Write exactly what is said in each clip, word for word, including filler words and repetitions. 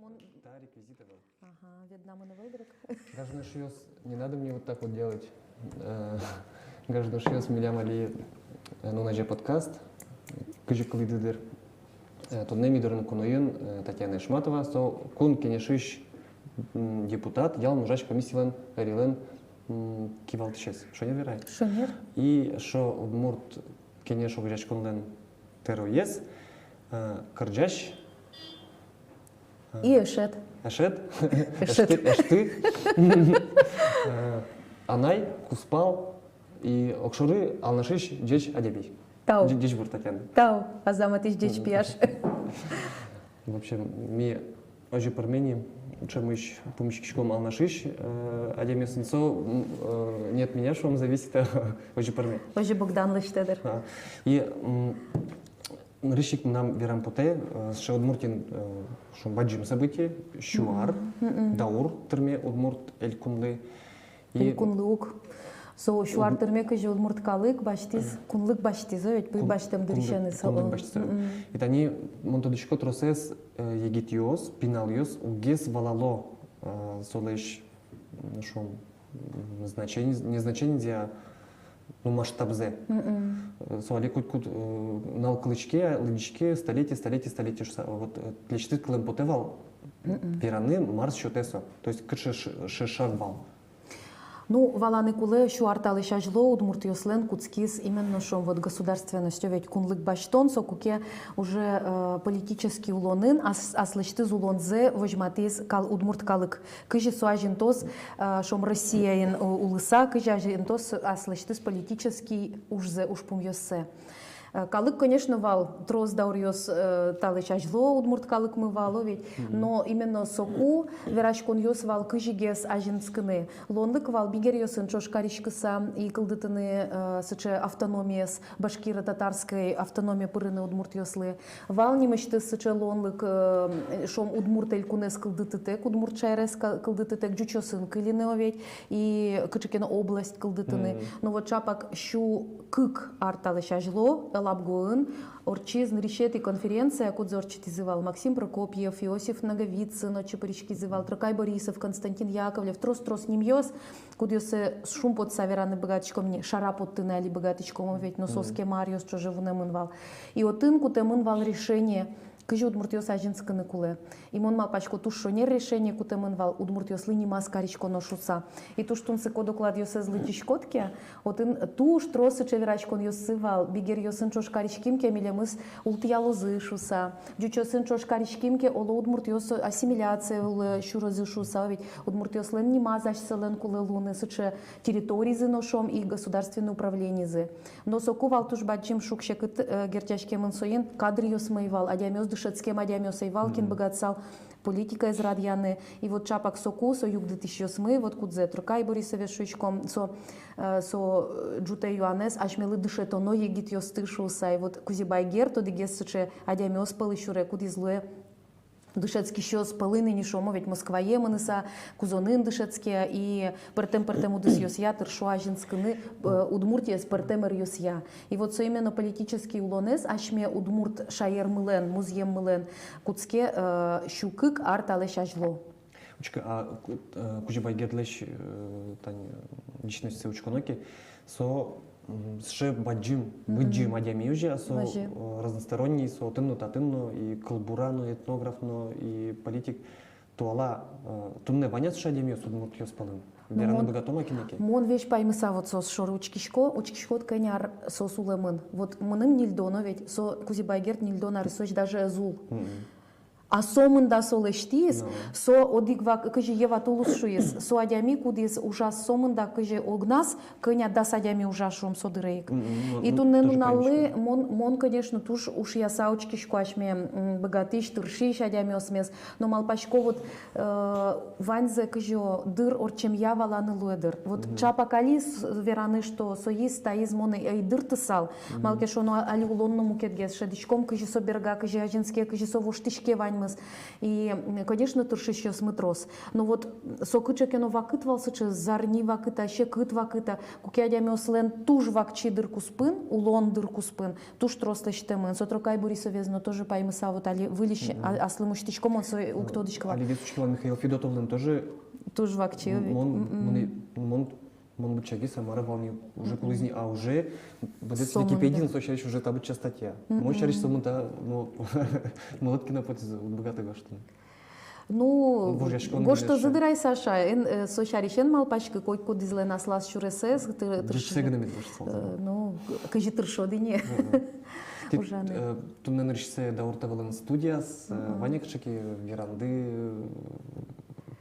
Та реквизиты вал. Ага, ведь нам и не выбрать. Гажано эшъёс, не надо мне вот так вот делать. Э, гажано эшъёс, милям али, э, «Нуназе» подкаст. Кызьы кылӥды дыр. Э, туннэ ми дорын куноын, э, Татьяна Ишматова, со Кун Кенешысь, м, депутат, ял ужась комиссилэн, ӧрилэн, м, кивалтӥсез. Шонер верай? Шонер. И эшшо Удмурт Кенеш огазеяськонлэн тӧроез, э, кырӟась, э, и эшед. Эшед. Эшед. Эшты, эшты. Э, анай, кузпал и огшоры Алнашысь ӟеч адями. Тау. Ӟе-, ӟеч бур, Татьяна. Тау, азаматысь ӟеч пияш. В общем, ми озьы пӧрмиз ни, ӵемысь пумиськиськом Алнашысь, э, адямиосын, со, м, э, не от меня, шуом, зависит, а озьы пӧрмиз. Озьы Богдан лэсьтэ дыр. А, и, м, нырысь ик мынам верам потэ, э, сыӵе Удмуртиын, э, шуом, бадӟым событие, сю ар, мгм, мгм, даур тырме Удмурт Элькунлы. И Элькунлы ук. Со сю ар тырме, кызьы удмурт калык басьтӥз, кунлык басьтӥз, о, ведь пый басьтэм дырысеныз, кунлык, кунлык басьтӥз. Мгм. И тани мон тодӥсько, тросэз, э, егитъёс, пиналъёс уггес валало, э, солэсь, м, шуом, м, значение, не значение, а, ну, масштабзэ. Мгм. Э, со али котькуд, э, нал кылӥське, лыдӟиське, столетие, столетие, столетие шуса. Вот, э, тӥлесьтыд кылэм потэ вал, мгм, вераны, мар сётэ со. То есть кыӵе ш-, ш-, шаг вал. Ну, валаны кулэ, сю ар талэсь азьло удмуртъёслэн кутскиз именно, шуом, вот государственность, ведь кунлык басьтон, соку ке уже, э, политический улонын ас-, аслэсьтыз улонзэ возьматӥз кал-, удмурт калык. Кызьы со азинтоз, э, шуом, Россияын у-, улыса, кызьы азинтоз аслэсьтыз политический ужзэ, ужпумъёссэ. Э, калык, конечно, вал, трос дауръёс, э, талэсь азьло удмурт калыкмы вал, о, ведь. Мгм. Но именно соку вераськонъёс вал, кызьы гес азинскыны. Луонлык вал бигеръёсын ӵош кариськыса и кылдытыны, э, сыӵе автономиез, башкиро-татарской автономие пырыны удмуртъёслы. Вал нимысьтыз сыӵе луонлык, э, шуом, Удмурт Элькунэз кылдытытэк, удмурт шаерез ка-, кылдытытэк, ӟучъёсын кыльыны, о, ведь, и кыӵе ке но область кылдытыны. Мгм. Но вот ӵапак сю кык ар талэсь азьло Элабугаын ортчиз нырысетӥ конференция, кудзэ ортчытӥзы вал Максим Прокопьев, Иосиф Наговицын, отчы пыриськизы вал Трокай Борисов, Константин Яковлев, трос-трос нимъёс, кудъёссэ шумпотыса вераны быгатӥськом ни, шара поттыны али быгатӥськом, о, ведь, но соос ке мар, соос ӵоже вунэмын вал. И отын кутэмын вал решение, кызьы удмуртъёс азинскыны кулэ. И мон малпасько, туж шонер решение кутэмын вал, удмуртъёслы нимаз кариськоно шуса. И туж тунсыко докладъёссэ лыдӟиськод ке, отын туж трос сыӵе вераськонъёссы вал: бигеръёсын ӵош кариським ке, милемыз ултӥялозы шуса. Ӟучъёсын ӵош кариським ке, оло, удмуртъёс ассимиляция вылэ сюрозы шуса. Ведь удмуртъёслэн нимаз асьсэлэн кулэ луыны сыӵе территоризы но, шуом, и государственной управленизы. Но соку вал туж бадӟым шуг-секыт, э, герӟаськемын соин: кадръёсмы ӧй вал, адямиос, дышетскем адямиос ӧй вал, кин быгатысал политикаез радъяны. И вот ӵапак соку со югдытӥсьёсмы, вот кудзэ Трокай Борисовез шуиськом, со, э, со, э, ӝутэ юанэз: асьмелы дышетоно егитъёсты шуса. И вот Кузебай Герд одӥгез сыӵе адямиос пӧлы сюре, кудӥз луэ дышетскисьёс пӧлын ини, шуом, ведь, Москвае мыныса, Кузонын дышетске и пӧртэм-пӧртэм удысъёсъя тыршо азинскыны, э, Удмуртиез пӧртэм ӧръёсъя. И вот со именно политический улонэз асьме удмурт шаермылэн, музъеммылэн кутске, э, сю кык ар талэсь азьло. Учкы, а, ку-, э, Кузебай Гердлэсь, э, тань, э, личностьсэ учконо ке, со, м, сыӵе бадӟым, быдӟым адями озьы, а со, э, разносторонний, со отын но, татын но, и кылбура но, этнограф но, и политик. Туала, э, туннэ вань-а сыӵе адямиос удмуртъёс пӧлын? Ну, вераны быгатом-а кинэ ке? Мон весь паймыса вот соос шоры учкисько, учкиськод, кӧня ар соос улэмын. Вот мыным ньыльдон, о, ведь, со Кузебай Герд ньыльдон аресозь даже ӧз ул. Мгм. А сомында со лэсьтӥз, со одӥг вак, кызьы Ева Тулус шуиз, со адями, кудӥз ужаз сомында кызьы огназ, кӧня дас адями ужа, шуом, со дыре ик. Мгм. И туннэ нуналлы мон, мон, конечно, туж ушъяса учкисько асьме, м, быгатӥсь, тыршись адямиосмес, но малпасько, вот, э, ваньзэ кызьы дыр ортчемъя валаны луэ дыр. Вот ӵапак али с-, вераны, что соиз, таиз мон ӧй, ӧй дыртысал, малы ке шуоно, али улон но мукетгес, шӧдӥськом, кызьы со берга, кызьы азинске, кызьы со воштӥське вань. И, м, конечно, тыршисьёсмы трос. Но вот со кыӵе ке но вакыт вал сыӵе, зарни вакыт-а, секыт вакыт-а, куке адямиослэн туж вакчи дыр куспын, улон дыр куспын туж трос лэсьтэмын. Сотрокай Борисовез но тоже паймыса, вот али выльысь, а, аслым усьтӥсько, мон сое уг тодӥськы вал. Алигес учкы вал, Михаил Федотовлэн тоже туж вакчи, ведь. Мон, мон, мон, мон быдӟа ке, самара вал ни, уже кулӥз ни, а уже быдэс Википедиын со сярысь уже та быдӟа статья. Мон сярысь сомында, ну, мылкыд ке но потӥз, уд быгаты гожтыны. Ну, гожтозы дыр ай, Саша, эн, э, со сярысь эн малпаськы, котькудӥзлэн аслаз сюресэз, тыр-, тыршыны. Ӟечсэ гинэ мед гожтысалзы. Э, ну, кызьы тыршод ини. Тӥ, э, туннэ нырысьсэ Даур ТВ-лэн студияз, э, вань-а кыӵе ке веранды, э,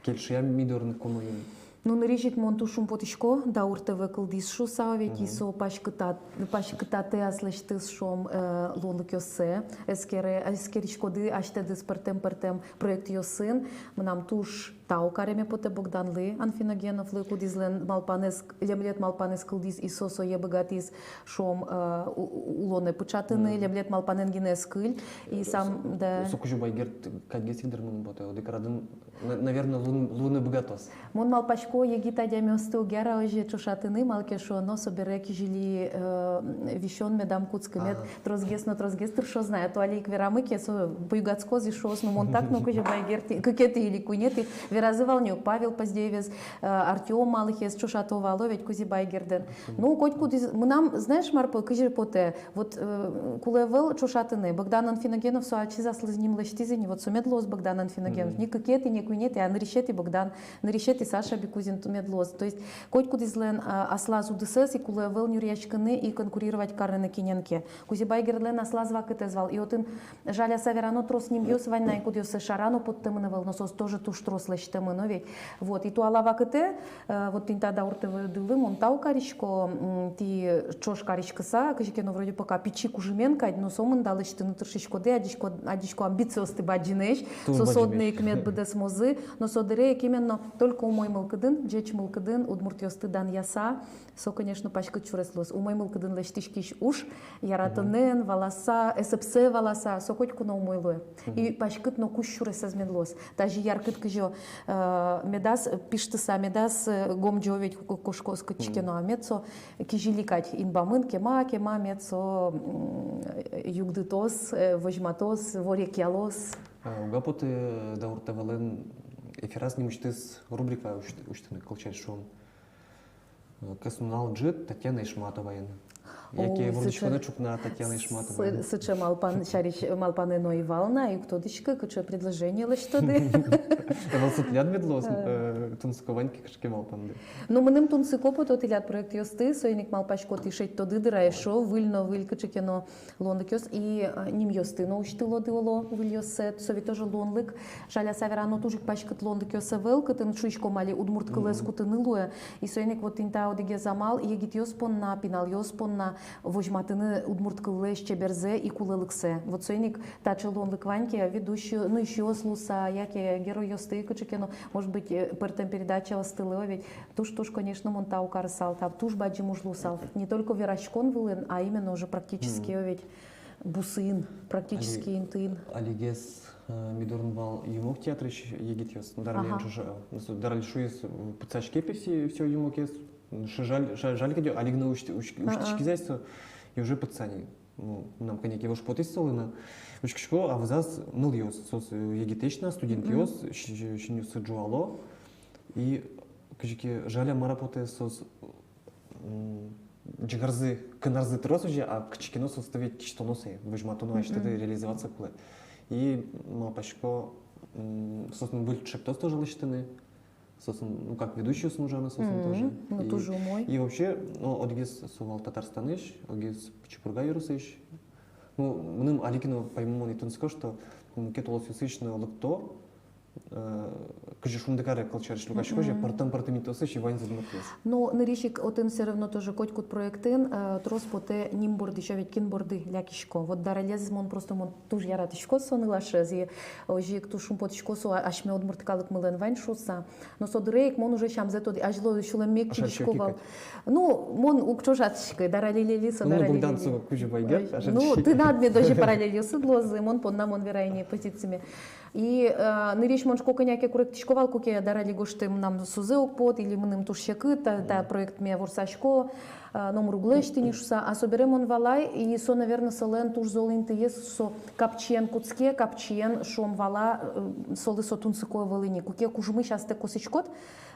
кельше-а ми дорын куноын? Ну, нырысь ик мон туж шумпотӥсько, Даур ТВ кылдӥз шуыса, ведь и со паськыта-, паськытатэ аслэсьтыз, шуом, э, луонлыкъёссэ эскере, эскериськоды асьтэдыз пӧртэм-пӧртэм проектъёсын. Мынам туж тау кареме потэ Богданлы Анфиногеновлы, кудӥзлэн малпанэз, лемлет малпанэз кылдӥз, и со сое быгатӥз, шуом, э, у-, у-, улонэ пыӵатыны, лемлет малпанэн гинэ ӧз кыль, и сам, да. Со Кузебай Герд кадьгес ик дыр, мыным потэ, одӥг радын, на-, наверно, луын-, луыны быгатоз. Мон малпасько, егит адямиосты уг яра озьы ӵошатыны, малы ке шуоно, собере кизили, э, висён медам кутскы, мед тросгес но тросгес тыршоз на, а то али ик верамы ке, со буйгатскоз и шуоз, ну, мон так но Кузебай Герд, кыкетӥ или куинетӥ, веразы вал ни ук, Павел Поздеевез, э, Артём Малыхез ӵошато вал, о, ведь, Кузебай Гердэн. Ну, котькудӥз, мынам, знаешь, мар по-, кызьы потэ, вот, э, кулэ ӧвӧл ӵошатыны, Богдан Анфиногенов со ачиз аслыз ним лэсьтӥз ини, вот со мед луоз Богдан Анфиногенов, ни кыкетӥ, ни куинетӥ, а нырысетӥ Богдан, нырысетӥ Саша Бикузин мед луоз. То есть котькудӥзлэн, а, аслаз удысэз, и кулэ ӧвӧл нюръяськыны и конкурировать карыны кинэн ке. Кузебай Гердлэн аслаз вакытэз вал, и отын, жаляса верано, трос нимъёс вань на ай, кудъёссэ шара но поттэмын ӧвӧл, но соос тоже туж трос лэсьтэмын, о ведь. Вот, и туала вакытэ, э, вот тӥни та Даур ТВ-лы мон тау карисько, м, тӥ ӵош кариськыса, кызьы ке но вроде пока пичи кужымен кадь, но сомында лэсьтыны тыршиськоды, адӟисько, адӟисько, амбициосты бадӟымесь, соос одно ик мед быдэсмозы, но со дыре ик именно только умой мылкыдын, ӟеч мылкыдын, удмуртъёсты данъяса, со, конечно, паськыт сюрес луоз. Умой мылкыдын лэсьтӥськись уж, яратонэн валаса, эсэпсэ валаса, со котьку но умой луэ. И паськыт но кузь сюресэз мед луоз. Тазьы яркыт кызьы, э, медаз пиштыса, медаз, э, гомӟо ведь ко-, кошкоз кытчы ке но, а мед со кизили кадь инбамын кема, кема, мед со, м, югдытоз, э, возьматоз, ворекъялоз. А уг-а поты, э, Даур ТВ-лэн эфираз нимысьтыз рубрика усьт-, усьтыны, кылсярысь, шуом, э, кӧснунал ӝыт Татьяна Ишматоваен? Яке вордӥськонэ ӵукна Татьяна Ишматоваен? Сы-, сыӵе малпан сярысь, малпанэ но ӧй вал на, уг тодӥськы, кыӵе предложение лэсьтоды. Ӧвӧл со тӥляд мед луоз, э, тунсыко вань ке кыӵе ке малпанды. Ну, мыным тунсыко пото тӥляд проектъёсты, соин ик малпасько, тӥ шедьтоды дыр ай эшшо выль но выль кыӵе ке но луонлыкъёс и, э, нимъёсты но усьтылоды, оло, выльёссэ. Со ведь тоже луонлык. Жаляса верано, туж ик паськыт луонлыкъёс ӧвӧл, кытын, шуиськом али, удмурт кылэз кутыны луэ. И соин ик вот тӥни та одӥгез амал егитъёс понна, пиналъёс понна возьматыны удмурт кыллэсь чеберзэ и кулэлыксэ. Вот соин ик таӵе луонлык вань ке, ведущий, ну, эшъёс луыса, яке геройёсты кыӵе ке но, может быть, э, пӧртэм передачаостылы, о ведь, туж-туж, конечно, мон тау карысал, та туж бадӟым уж луысал. Не только вераськон вылын, а именно уже практически, о ведь, бусыын, практически интыын. Алигес, э, ми дорын вал «Юмок» театрысь егитъёс, Даралиен ӵоже, э, ну, со Дарали шуиз, э, пытсаське пе всё, всё «Юмокез». Ш-, жаль, жаль, жаль кадь, али гинэ усьт-, усьт-, усьтӥськиз ай со, и уже пытса ни. Ну, мынам кӧня ке вож потӥз солы но. Учкисько, а вӧзаз нылъёс, соос, э, егитэсь на, студентъёс, си-, си-, синъёссы ӝуало. И кызьы ке жаля, мар-а потэ, соос, м, ӟигарзы, кынарзы трос уже, а кыӵе ке но соосты ведь кисьтоно сое, возьматоно, асьтэды реализоваться кулэ. И малпасько, м, соосын выль ӵектос тоже лэсьтыны. Соосын, ну, как ведущийёсын ужаны соосын тоже. Ну, и, тоже умой. И вообще, ну, одӥгез со вал Татарстанысь, одӥгез Пичи Пурга ёросысь. Ну, мыным али ке но паймымон и тунсыко, что, м, мукет улосъёсысь но лыкто, э, кызьы Шундыкаре, кылсярысь, люкасько же, пӧртэм-пӧртэм интыосысь, и ваньзы удмуртъёс. Ну, нырысь ик отын всё равно тоже котькуд проектын, э, трос потэ ним бордысь, а ведь кин борды лякисько. Вот Даралез мон просто, мон туж яратӥсько со нылашез, и озьы ик туж шумпотӥсько, со а-, асьме удмурт калыкмылэн вань шуыса. Но со дыре ик мон уже сямзэ тодӥ, азьло сюлэмме ик чигисько вал. Ну, мон уг ӵошатӥськы, Дарали лели со, ну, Дарали Богдан лели. Со Кузебай Герд, ну, тынад мед озьы параллельёсыд луозы, мон понна, мон верай ини позициме. И, э, нырысь мон шуко, кӧня ке куректӥсько вал, куке Дарали гожтэ: мынам сузэ уг поты, или мыным туж секыт, та, та проектме ворсасько, э, номыр уг лэсьты ни шуса. А собере мон валай, и со, наверно, солэн туж зол интыез, со капчиен кутске, капчиен, шуом, вала, э, солы со тунсыко ӧвӧл ини. Куке кужмысь астэ косӥськод,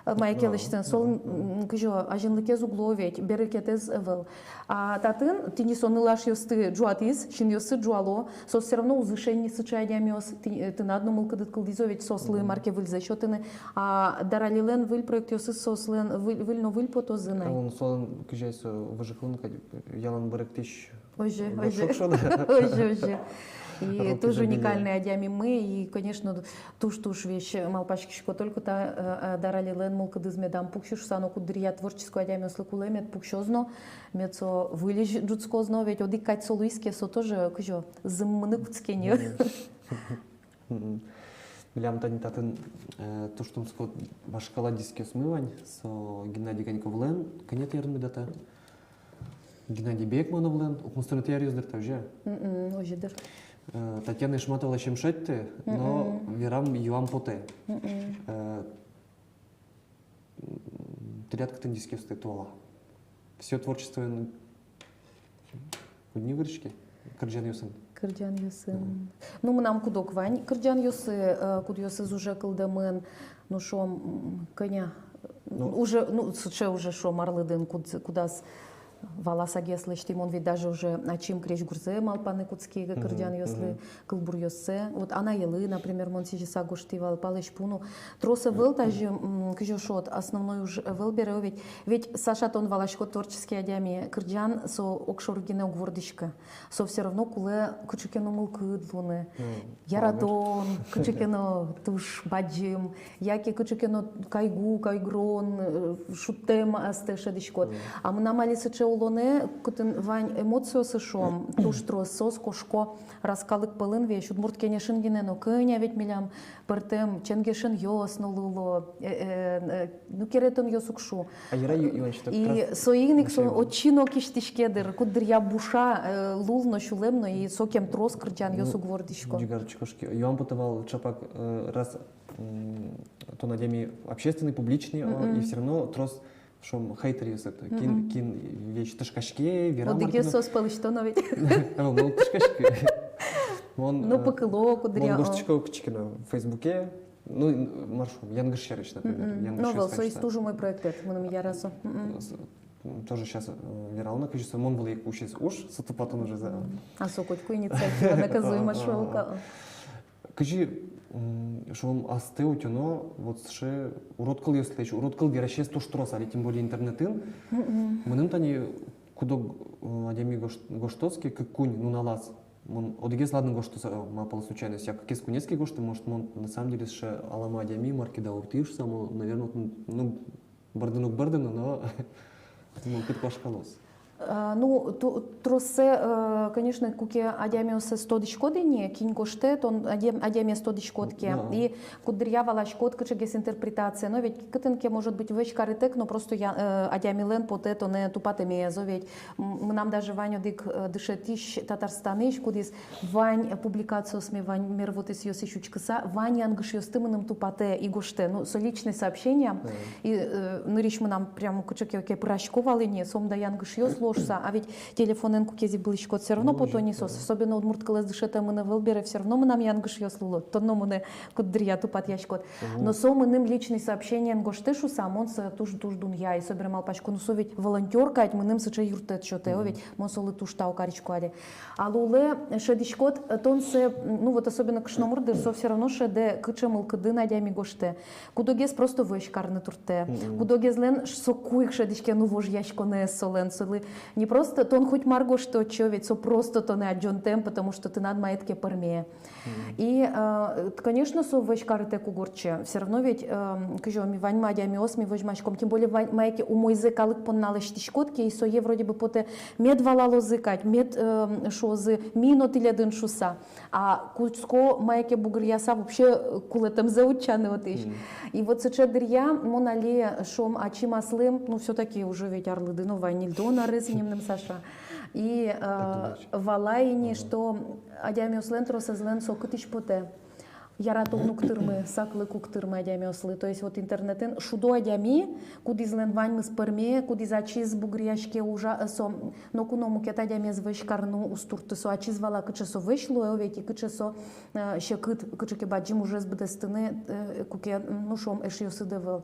э, мае ке лэсьтыны, солэн, м, кызьы, азинлыкез уг луо ведь, берыкетэз ӧвӧл. А татын тӥни со нылашъёсты ӝуатӥз, синъёссы ӝуало, соос всё равно уз ышо ни сыӵе адямиос, тӥ-, э, тынад но мылкыдыд кылдӥз ведь соослы мар ке выльзэ сётыны. А Даралилэн выль проектъёсыз соослэн выль, выль но выль потозы на. Солэн, кызьы со выжыкылын кадь, ялан берыктӥсь. Озьы, озьы. Озьы, озьы. И туж уникальной адямимы, и, конечно, туж-туж весь малпаськисько, только та, э, э, Даралилэн мылкыдыз медам пуксьы шуса но, куддыръя творческой адямиослы кулэ, мед пуксёз но, мед со выльысь ӝутскоз но, ведь одӥг кадь со луиз ке, со тоже кызьы зымыны кутске ни. Милям тани татын, э, туж тунсыко вашкала дискъёсмы вань, со Геннадий Коньковлэн, кӧня тӥ арын меда та? Геннадий Бекмановлэн, укмыстонэтӥ аръёс дыр та, озьы-а? Озьы дыр. Э, Татьяна Ишматовалэсь ӧм шедьты, но верам, юам потэ. Э, тӥляд кытын дискъёсты туала? Всё творчествоен кудӥз выриське? Кырӟанъёсын. Кырӟанъёсын. Ну, мынам кудог вань кырӟанъёсы, э, кудъёсыз уже кылдэмын, ну, шуом, м, кӧня, ну, уже, ну, сыӵе уже, шуом, арлыдын, куд-, кудаз валасагес лэсьтӥ. Мон ведь даже уже ачим крезьгурзэ малпаны кутски кырӟанъёслы, кылбуръёссэ. Вот «Анаелы», например, мон сӥзьыса гожтӥ вал, «Палэзьпу». Ну, трос ӧвӧл тазьы, м, кызьы шуод, основной уж ӧвӧл бере, ведь, ведь, Саша, тон валаськод, творческий адями, кырӟан со огшоры гинэ уг вордӥськы. Со всё равно кулэ кыӵе ке но мылкыд луыны, яратон, кыӵе ке но туж бадӟым, яке кыӵе ке но кайгу, кайгырон, э, шудтэм астэ шӧдӥськод. А мынам али сыӵе улонэ, кытын вань эмоциосы, шуом, туж трос, соос кошко раз калык пӧлын ведь, Удмурт Кенешын гинэ но, кӧня ведь милям пӧртэм ченгешонъёс но луыло, э, э, э, ну, керетонъёс уг шу. А йыра ю-, юан сётэ. И соин ик со отчы но кисьтӥське дыр, куддыръя буша, э, лул но, сюлэм но, и сокем трос кырӟанъёс уг вордӥсько. Ӟигарчкошки. Юан потэ вал ӵапак, э, раз, м, тон адями общественный, публичный, о, и всё равно трос, шуом, хейтеръёс это. Кин, кин весь тышкаське, верам. Одӥгез соос пӧлысь тон но ведь. О, мон тышкасько. Мон, ну, э, пыкыло куддыръя, мон гожтӥсько кыӵе ке но Фейсбуке, ну, мар шуом, янгыш сярысь, например. Янгыш. Ну, вал, со туж умой проектэд, мыным яра со. Тоже щас, э, вералом на, кызьы со мон вылэ ик усиз уж, со тупатон ужез. А со котьку инициатива, наказуемо шуо ук. Кызьы, м, шуом, астэ утёно вот сыӵе урод кылъёслэсь, урод кыл верасез туж трос али, тем более интернетын. Мыным тани кудог, э, адями гож-, гожтоз ке кык-куинь нуналаз. Мон одӥгез, ладно, гожтӥ, э, малпало случайность, а кыкез-куинез ке гожтӥ, может, мон на самом деле сыӵе алама адями, мар ке дауртӥ шуса, мон, наверно, вот, ну, бӧрдыны уг бӧрдыны, но мылкыд куашкалоз. Э, ну, ту-, троссэ, э, конечно, куке адямиосыз тодӥськод ини, кин гожтэ, тон адям-, адямиез тодӥськод ке. И куддыръя валаськод, кыӵегес интерпретация. Но ведь кытын ке, может быть, вӧсь карытэк но просто я-, э, адямилэн потэ тонэ тупатэмез, о ведь. М-, мынам даже вань одӥг, э, дышетӥсь Татарстанысь, кудӥз вань публикациосме, вань мервотӥсьёсысь учкыса, вань янгышъёсты мыным тупатэ и гожтэ. Ну, со личный сообщение. И, э, нырысь мынам прямо кыӵе ке, кепырасько вал ини, сомында янгышъёс луо шуса, а ведь телефонэн куке зӥбылӥськод, всё равно пото ни соос, особенно удмурт кылэз дышетэмын ӧвӧл бере, всё равно мынам янгышъёс луо, тон но монэ куддыръя тупатъяськод. Но со мыным личный сообщениен гожтэ шуса, мон сое туж-туж дунъя, и собере малпасько, ну, со ведь волонтёр кадь, мыным сыӵе юрттэт сётэ, о ведь, мон солы туж тау карисько али. А лулэ шӧдӥськод, э, тон сое, м, ну, вот особенно кышномурт дыр, со всё равно шӧдэ, кыӵе мылкыдын адями гожтэ. Кудогез просто вӧсь карыны туртэ. Кудогезлэн ш-, соку ик шӧдӥське, ну, вожъяськонэз солэн, солы не просто тон хоть мар гожты отчы, ведь со просто тонэ адӟонтэм, потому что тынад маед ке пӧрме. И, э, конечно, со вӧсь карытэк уг ортчы. Всё равно ведь, э, кызьы, ми ваньмы адямиос, ми возьмаськом, тем более вань-, мае ке умойзэ калык понна лэсьтӥськод ке, и сое вроде бы потэ, мед валалозы кадь, мед, э, шуозы, ми но тӥледын шуса. А кутско мае ке бугыръяса вообще, э, кулэтэмзэ утчаны отысь. И вот сыӵе дыръя мон али, шуом, ачим аслым, ну, всё-таки уже ведь арлыды но вань, ньыльдон арес ини мыным, Саша. И, э, валай ини, что адямиослэн тросэзлэн со кытысь потэ. Яратон уг тырмы, саклык уг тырмы адямиослы. То есть вот интернетын шудо адями, кудӥзлэн ваньмыз пӧрме, кудӥз ачиз бугыръяське, ужа, э, со, ноку но мукет адямиез вӧсь карыны уз туртты, со ачиз вала, кыӵе со вӧсь луэ, ведь и кыӵе со, э, секыт кыӵе ке бадӟым ужез быдэстыны, э, куке, м, ну, шуом, эшъёсыд ӧвӧл.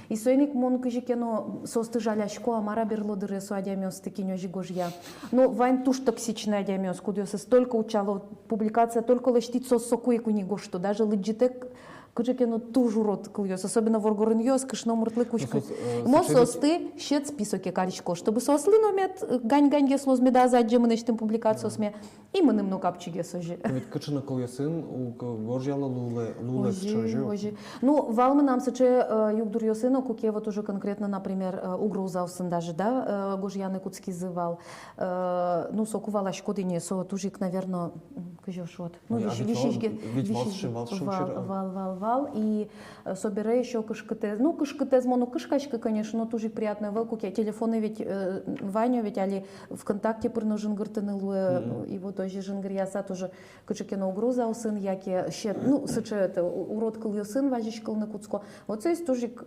И соин ик мон кызьы ке но соосты жалясько, а мар-а берло дыре со адямиосты, кин озьы гожъя. Ну, вань туж токсичный адямиос, кудъёсыз только утчало публикация, только лэсьтӥд, соос соку ик уг ни гожто. Даже лыдӟытэк кыӵе ке но туж урод кылъёс, особенно воргоронъёс, кышномуртлы кутскыт. Соос, э, мон социалити- соосты сьӧд списоке карисько, чтобы соослы но мед, э, гань-ганьгес луоз, медаз адӟе мынэсьтым публикациосме. И мыным но капчигес озьы. Ведь кыӵе но кылъёсын уг гожъяло лулэ, лулэ. Озьы, сыӵе озьы. Озьы. Ну, вал мынам сыӵе, э, югдуръёсы но, куке вот уже конкретно, например, э, угрозаосын даже, да, э, гожъяны кутскизы вал. Э, ну, соку валаськод ини, со туж ик, наверно, м, кызьы шуод. Ну, вись-, висись ке-, висись-, вал, вал, вал, вал. И, э, собере ещё кышкытэз, ну, кышкытэз мон уг кышкаськы, конечно, но туж ик приятно ӧвӧл, куке телефоны ведь, э, вань ведь али ВКонтакте пыр но жингыртыны луэ, и вот озьы жингыръяса тоже кыӵе ке но угрозаосын, яке сьӧд, ну, сыӵе это, у-, урод кылъёсын вазиськылыны кутско. Вот соиз туж ик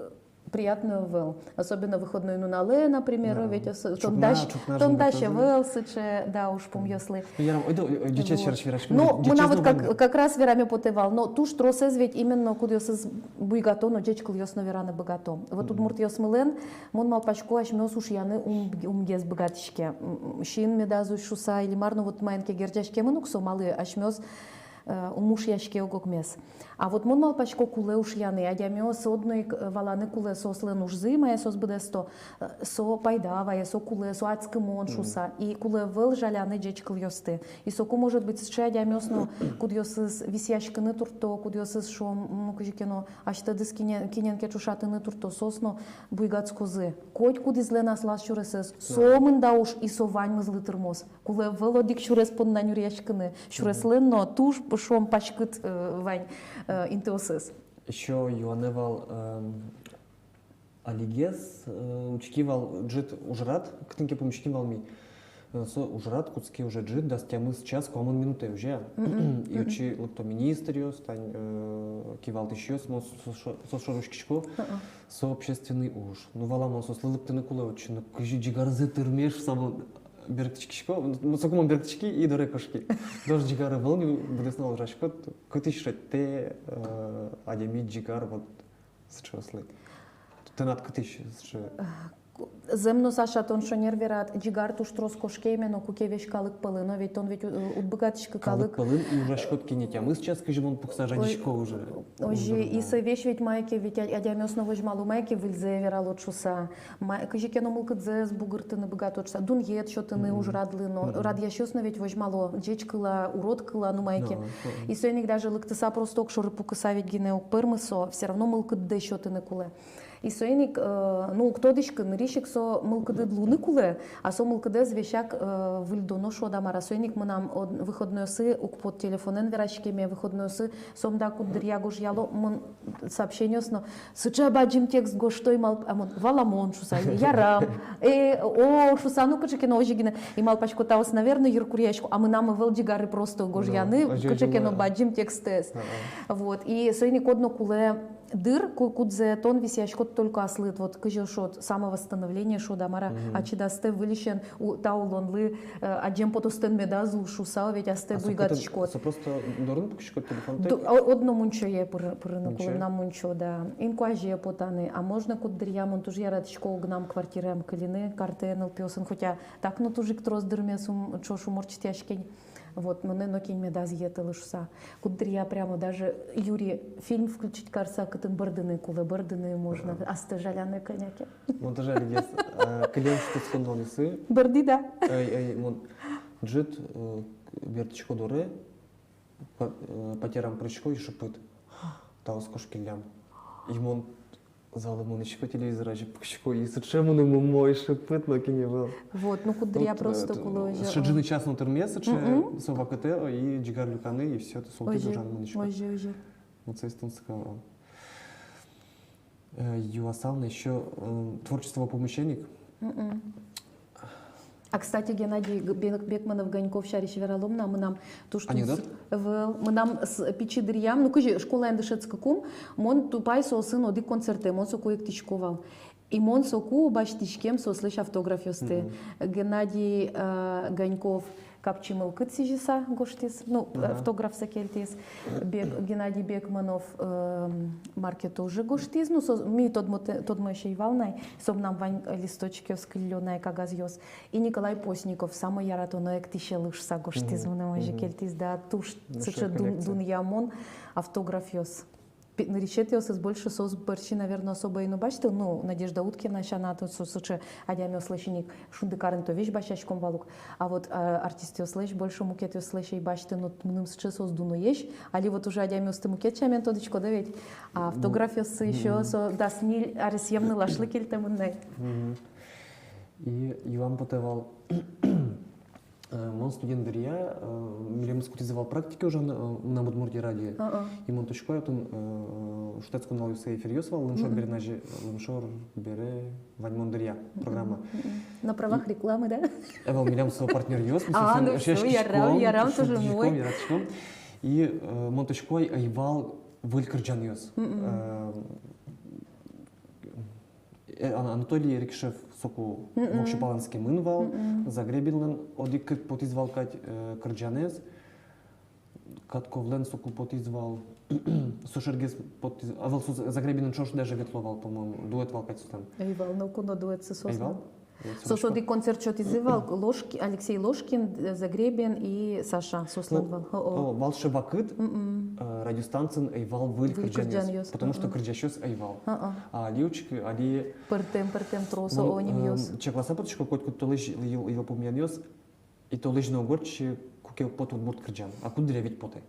приятно ӧвӧл. Особенно выходной нуналэ, например, ведь ос-, тон дась, тон дась ӧвӧл сыӵе, да, ужпумъёслы. Ну, ярам, ойдо, э, ӟечез сярысь вераськом. Ну, мынам вот как, как раз вераме потэ вал, но туж тросэз ведь именно кудъёсыз буйгато но, ӟеч кылъёс но вераны быгато. Вот удмуртъёсмылэн, мон малпасько, асьмеос ушъяны ум-, умгес быгатӥське. М, м, син медаз усь шуса, или мар, но вот маин ке герӟаськемын ук со, малы асьмеос, э, ум ушъяське ог-огмес. А вот мон малпасько, кулэ ушъяны, адямиос одно ик, э, валаны кулэ соослэн ужзы, мае соос быдэсто, э, со пайда вае, со кулэ, со адскымон шуса. И кулэ ӧвӧл жаляны ӟеч кылъёсты. И соку, может быть, сыӵе адямиос но, кудъёсыз висъяськыны туртто, кудъёсыз, шуом, ну, кызьы ке но асьтэдыз кинэ-, кинэн ке ӵошатыны туртто, соос но буйгатскозы. Котькудӥзлэн аслаз сюресэз, со мында уж, и со ваньмызлы тырмоз. Кулэ ӧвӧл одӥг сюрес понна нюръяськыны. Сюреслэн но туж, шуом, паськыт, э, вань, э, интыосыз. Ещё юанэ вал, эм, алигес, э, учки вал ӝыт ужрад, кытын ке пумиським вал ми. Э, со ужрад кутске уже ӝыт, дас тямыс час куамын минутэ уже. И отчы лыкто министръёс, тань, э, кивалтӥсьёс, мон со-, со-, соос шоры учкисько, со общественный уж. Ну, валамон, соослы лыктыны кулэ отчы, ну, кызьы ӟигарзы тырме шуса мон берыктӥськисько. Ну, соку мон берыктӥськи и доры кошки. Нош ӟигар ӧвӧл ни, быдэс нунал ужаськод, кытысь шедьтэ, э, адями ӟигар, вот, сыӵеослы. Тынад кытысь сыӵе? Зэм но, Саша, тон шонер верад, ӟигар туж трос кошке именно куке весь калык пӧлын, но ведь тон ведь, э, уд быгатӥськы калык. Калык пӧлын и ужаськод кинэ тямыс час, кызьы мон пукса жадисько уже. Озьы, и со весь ведь мае ке, ведь а-, адямиос но возьмало, мае ке выльзэ вералод шуса, ма-, кызьы ке но мылкыдзэс бугыртыны быгатод шуса, дунъет сётыны ужрадлы но, радъясьёс но ведь возьмало, ӟеч кыл-а, урод кыл-а, ну, мае ке. И соин ик даже лыктыса просто огшоры пукыса ведь гинэ уг пӧрмы со, всё равно мылкыддэ сётыны кулэ. И соин ик, э, ну, уг тодӥськы, нырысь ик со мылкыдыд луыны кулэ, а со мылкыдэз весяк, э, выльдоно, шуод-а, мар-а. Соин ик мынам од-, выходнойёсы уг поты телефонэн вераськеме, выходнойёсы сомында куддыръя гожъяло, мон сообщениос но, сыӵе бадӟым текст гожто, и мал-, а мон, валамон шуса, ярам, э, о, шуса, ну, кыӵе ке но озьы гинэ, и малпасько, таос, наверно, йыркуръясько, а мынам ӧвӧл ӟигары просто гожъяны кыӵе ке но бадӟым текстэз. Вот, и соин ик одно кулэ дыр, ку-, кудзэ тон висъяськод только аслыд, вот, кызьы шуод, самовосстановление шуод-а, мар-а, ачид астэ выльысен у-, та улонлы, э, адӟем потостэн медаз лу шуса, ведь астэ буйгатӥськод. А со кытын, со просто дорын пукиськод, телефонтэк? Ду-, о-, одно мунчое пыр-, пырыны кулэ, мунчое? Мынам мунчо, да. Инкуазе потаны, а можно куддыръя, мон туж яратӥсько огнам квартираям кылины, картэ нылпиосын, хотя так но туж ик трос дырмес ум-, ӵош ум ортчытъяське ни. Вот, мыным нокин медаз йӧтылы шуса. Куддыръя прямо даже юри фильм включить карыса, кытын бӧрдыны кулэ, бӧрдыны можно, астэ жаляны кӧня ке. Мон тоже алигес, э, кылем шутэтскон ваньзы. Бӧрдӥ, да? Эй, эй, мон ӝыт, э, бертӥсько доры, па-, э, патерам пырисько и шыпыт. Таос кошкиллям. И мон залэ мынӥсько, телевизор азе пукисько, и сыӵе мыным умой, шыпыт, нокин ӧвӧл. Вот, ну, куддыръя просто кулэ озьы. Шыжыны час но тырме сыӵе, со вакытэ, и ӟигар люканы, и всё, ты султӥд, ужаны мынӥськод. Озьы, озьы. Вот соиз тунсыко. Э, юасал на ещё, э, творчество помощник. Мгм. А, кстати, Геннадий Г-, Бек-, Бекманов-Ганьков сярысь вералом на, мынам туж тунс-, анекдот? Вал, мынам с-, пичи дыръям, ну, кызьы школаын дышетскыкум, мон тупай соосын одӥг концертэ, мон соку эктӥсько вал. И мон соку басьтӥськем соослэсь автографъёсты. Мгм. Геннадий, э, Ганьков капчи мылкыд сӥзьыса гожтӥз, ну, ага, автографсэ кельтӥз. Бек-, Геннадий Бекманов, эм, мар ке тоже гожтӥз, ну, со-, ми тодмо-, тодмоесь ӧй вал на, со мынам вань листочкъёс кыллё на, кагазъёс. И Николай Постников, самой яратоно эктӥсьлы шуса гожтӥз, мгм, мыным озьы, мгм, кельтӥз, да, туж сыӵе дун-, дунъямон автографъёс. Пи-, нырысетӥосыз больше соос бӧрсьы, наверно, особо ӧй но басьты, ну, Надежда Уткина сяна, то со сыӵе адямиослэсь ини Шундыкарын то весь басьяськом вал ук. А вот, а, артистъёслэсь больше, мукетъёслэсь ӧй басьты, но мыным сыӵе соос дуноесь, али вот уже адямиосты мукет сямен тодӥськод, да ведь? А автографъёссы ещё со дас ньыль аресъем нылашлы кельтэмын на. Мгм. И юам потэ вал, э, мон студент дыръя, э, милемыз кутӥзы вал практике ужаны, э, «Мынам Удмуртие» радио. А-а. И мон тодӥсько, отын, э, шутэтскон нуналъёсы эфиръёс вал, лымшор бере, лымшор бере ваньмон дыръя программа. Мгм. На правах рекламы, да? Ӧвӧл, милям со партнёръёс, ми соосын, ну всё, ярам, ярам, тоже мой. Яратӥськом. И, э, мон тодӥсько, ӧй вал выль кырӟанъёс. Мгм. Э, Э, Ан-, Анатолий Эрикшев соку воксё палэнскемын вал, Загребинлэн одӥг-кык потӥз вал кадь, э, кырӟанэз, Катковлэн соку потӥз вал, со шергес потӥз, ӧвӧл, со За-, Загребинэн ӵош даже ветло вал, по-моему, дуэт вал кадь соослэн. Ӧй вал, ноку но дуэтсы соослэн. Ӧй вал? Соос одӥг концерт сётӥзы вал, Ложки-, Алексей Ложкин, э, Загребин и Саша, соослэн вал. О, о. О, вал сыӵе вакыт, э, радиостанциын ӧй вал выль кырӟанъёс, потому что кырӟасьёс ӧй вал. А-а. А али учкы, али пӧртэм, пӧртэм трос, о, нимъёс. Чакласа потӥсько, котькуд толэзь йыл-, йылпумъянъёс, и толэзь но уг ортчы, куке уг поты удмурт кырӟан, а куддыръя ведь потэ.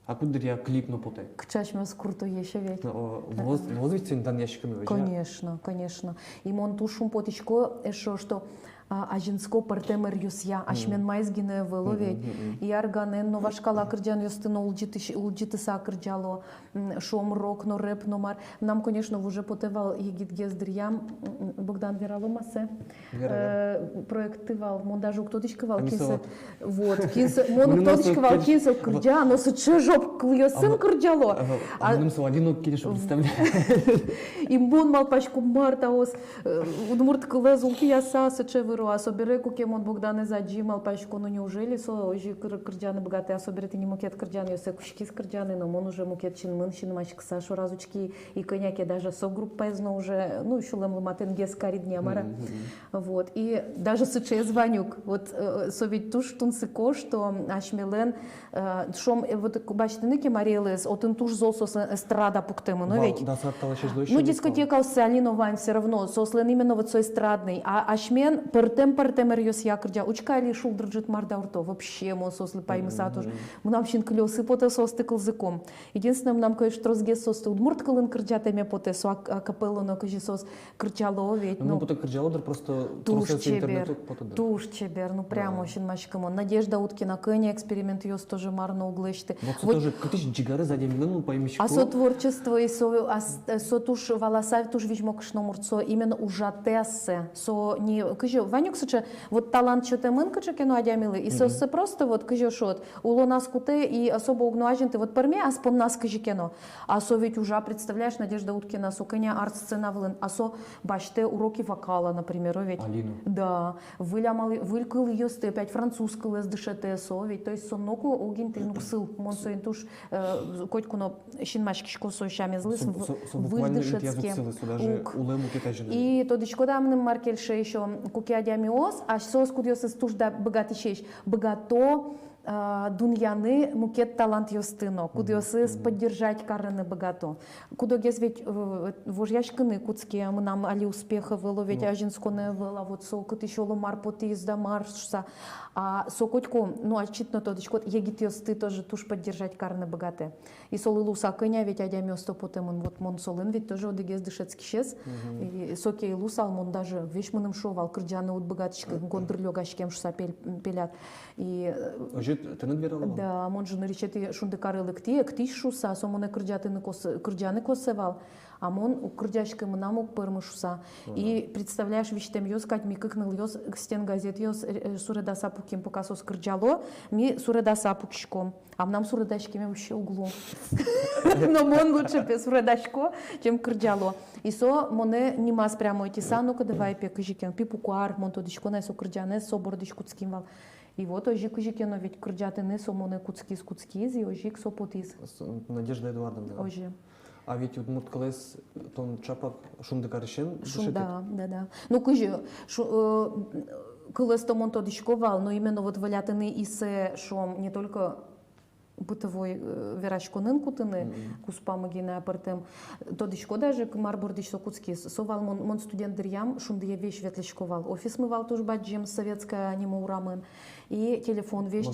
А куддыръя клип но потэ. Кыӵе асьмеос крутой ещё ведь. Ну, о, луоз, луоз ведь соин данъяськыны, озьы-а? Конечно, конечно. И мон туж шумпотӥсько эшшо, что, а, азинско пӧртэм ӧръёсъя, асьмелэн маиз гинэ ӧвӧл ведь. И арганэн но вашкала кырӟанъёсты но улӟытӥсь-, улӟытыса кырӟало, м, шом рок но, рэп но мар. Мынам, конечно, вуже потэ вал егитгес дыръям, м, м, Богдан, вералом-а сое? Вера, вера. Э, проектты вал, мон даже уг тодӥськы вал, кин со. Вот, кин со, мон уг тодӥськы вал, кин со кырӟа, но сыӵе жоп кылъёсын кырӟало. А мыным со али но уг кельшы, представляешь. И мон малпасько, мар таос, э, удмурт кылэз ултӥяса сыӵе выро, а собере куке мон Богданэз адӟи, малпасько, ну неужели со озьы кыр-, кырӟаны быгатэ, а собере тӥни мукет кырӟанъёссэ кутскиз кырӟаны, но мон уже мукет синмын синмаськыса шораз учки, и кӧня ке даже со группаез но уже, ну, сюлэмлы матэнгес карид ни, мар-а. Мгм, мгм. Вот. И даже сыӵеез вань ук. Вот, э, со ведь туж тунсыко, что асьмелэн, э, шуом, э, вот к-, басьтыны ке Марий Элэз, отын туж зол соослэн эстрада пуктэмын, но ведь. Дас ар талэсь озьы луиз. Ну, дискотекаоссэ али но вань всё равно, соослэн именно вот со эстрадный. А асьмелэн пӧртэм-пӧртэм ӧръёсъя кырӟа, учкы али «Шулдыр ӝыт мар даурто», вообще, мон соослы паймыса туж. Мгм. Мынам синкылиосы потэ соосты кылзыкум. Единственное, мынам, конечно, тросгес соосты удмурт кылын кырӟатэме потэ, со ак-, акапелла но кызьы соос кырӟало ведь, ну, ну, потэ кырӟало, дыр, просто туж тросэз чебер, интернетэ уг поты, да. Туж чебер, ну, прямо, да, синмаськымон. Надежда Уткина, кӧня экспериментъёс тоже мар но уг лэсьты. Вот со тоже кытысь ӟигарез адямилэн, ну, паймисько. А со творчество, и со, а с-, э, со туж валаса, туж визьмо кышномурт, со именно ужатэ ассэ. Со не, кызьы, вань ук сыӵе, вот талант сётэмын кыӵе ке но адямилы, и со, мгм, сое просто вот кызьы шуод, улоназ кутэ и особо уг но азинты, вот пӧрме ас понназ кызьы ке но. А со ведь ужа, представляешь, Надежда Уткина, со кӧня ар сцена вылын, а со басьтэ уроки вокала, например, о ведь. Али но. Да. Выль амал, выль кылъёсты, опять француз кылэз дышетэ со ведь. То есть со ноку уг инты, ну, сыл. Мон соин туж, э, котьку но синмаськисько со сямезлы, со, в-, со, со выль буквально дышетскем. Интыяз уг сылы, со даже улэ мукет азьын. И тодӥськод-а, мыным мар кельше ещё, куке адямиос, а соос, кудъёсыз туж да быгатӥсесь, быгато, а, дунъяны мукет талантъёсты но, кудъёсыз поддержать карыны быгато. Кудогез ведь, э, вожъяськыны кутске, мынам али успех ӧвӧл, ведь, ну, азинсконэ ӧвӧл, а вот со кытысь, оло, мар потӥз да мар шуса. А со котьку, ну, ачид но тодӥськод, егитъёсты тоже туж поддержать карыны быгатэ. И солы луыса кӧня ведь адямиос то потэмын, вот мон солэн ведь тоже одӥгез дышетскисез. Мгм. И соку ке луысал, мон даже весь, мыным шуо вал, кырӟаны уд быгатӥськы, гондыр лёгаськем шуса пель-, пеляд. И, э, озьы тыныд верало вал? Да, мон же нырысетӥ Шундыкаре лыктӥ, эктӥсь шуса, со монэ кырӟатыны кос-, кырӟаны косэ вал. А мон уг кырӟаськы, мынам уг пӧрмы шуса. И представляешь, визьтэмъёс кадь, ми кык нылъёс стенгазетъёс, э, э, суредаса пуким, пока соос кырӟало, ми суредаса пукиськом. А мынам суредаськеме вообще уг лу. Но мон лучше, пе, суредасько, чем кырӟало. И со монэ нимаз прямо ӧтиса: ну-ка давай, пе, кызьы ке но, пипуко ар, мон тодӥсько на со кырӟанэз, со бордысь кутским вал. И вот озьы кызьы ке но ведь кырӟатыны со монэ кутскиз, кутскиз, и озьы ик со потӥз. С-, Надежда Эдуардовна. Озьы. А ведь удмурт кылэз тон чапак «Шунды» карысен дышетӥд? Да, да, да. Ну, кызьы, шу-, э, кылэз-то мон тодӥсько вал, но именно вот волятыны эссе, шуом, не только бытовой, э, вераськонын кутыны, куспамы гинэ, а пӧртэм. Тодӥсько даже, к-, мар бордысь со кутскиз. Со вал мон, мон студент дыръям «Шундые» весь ветлӥсько вал. Офисмы вал туж бадӟым, Советская нимо урамын. И телефон, весь,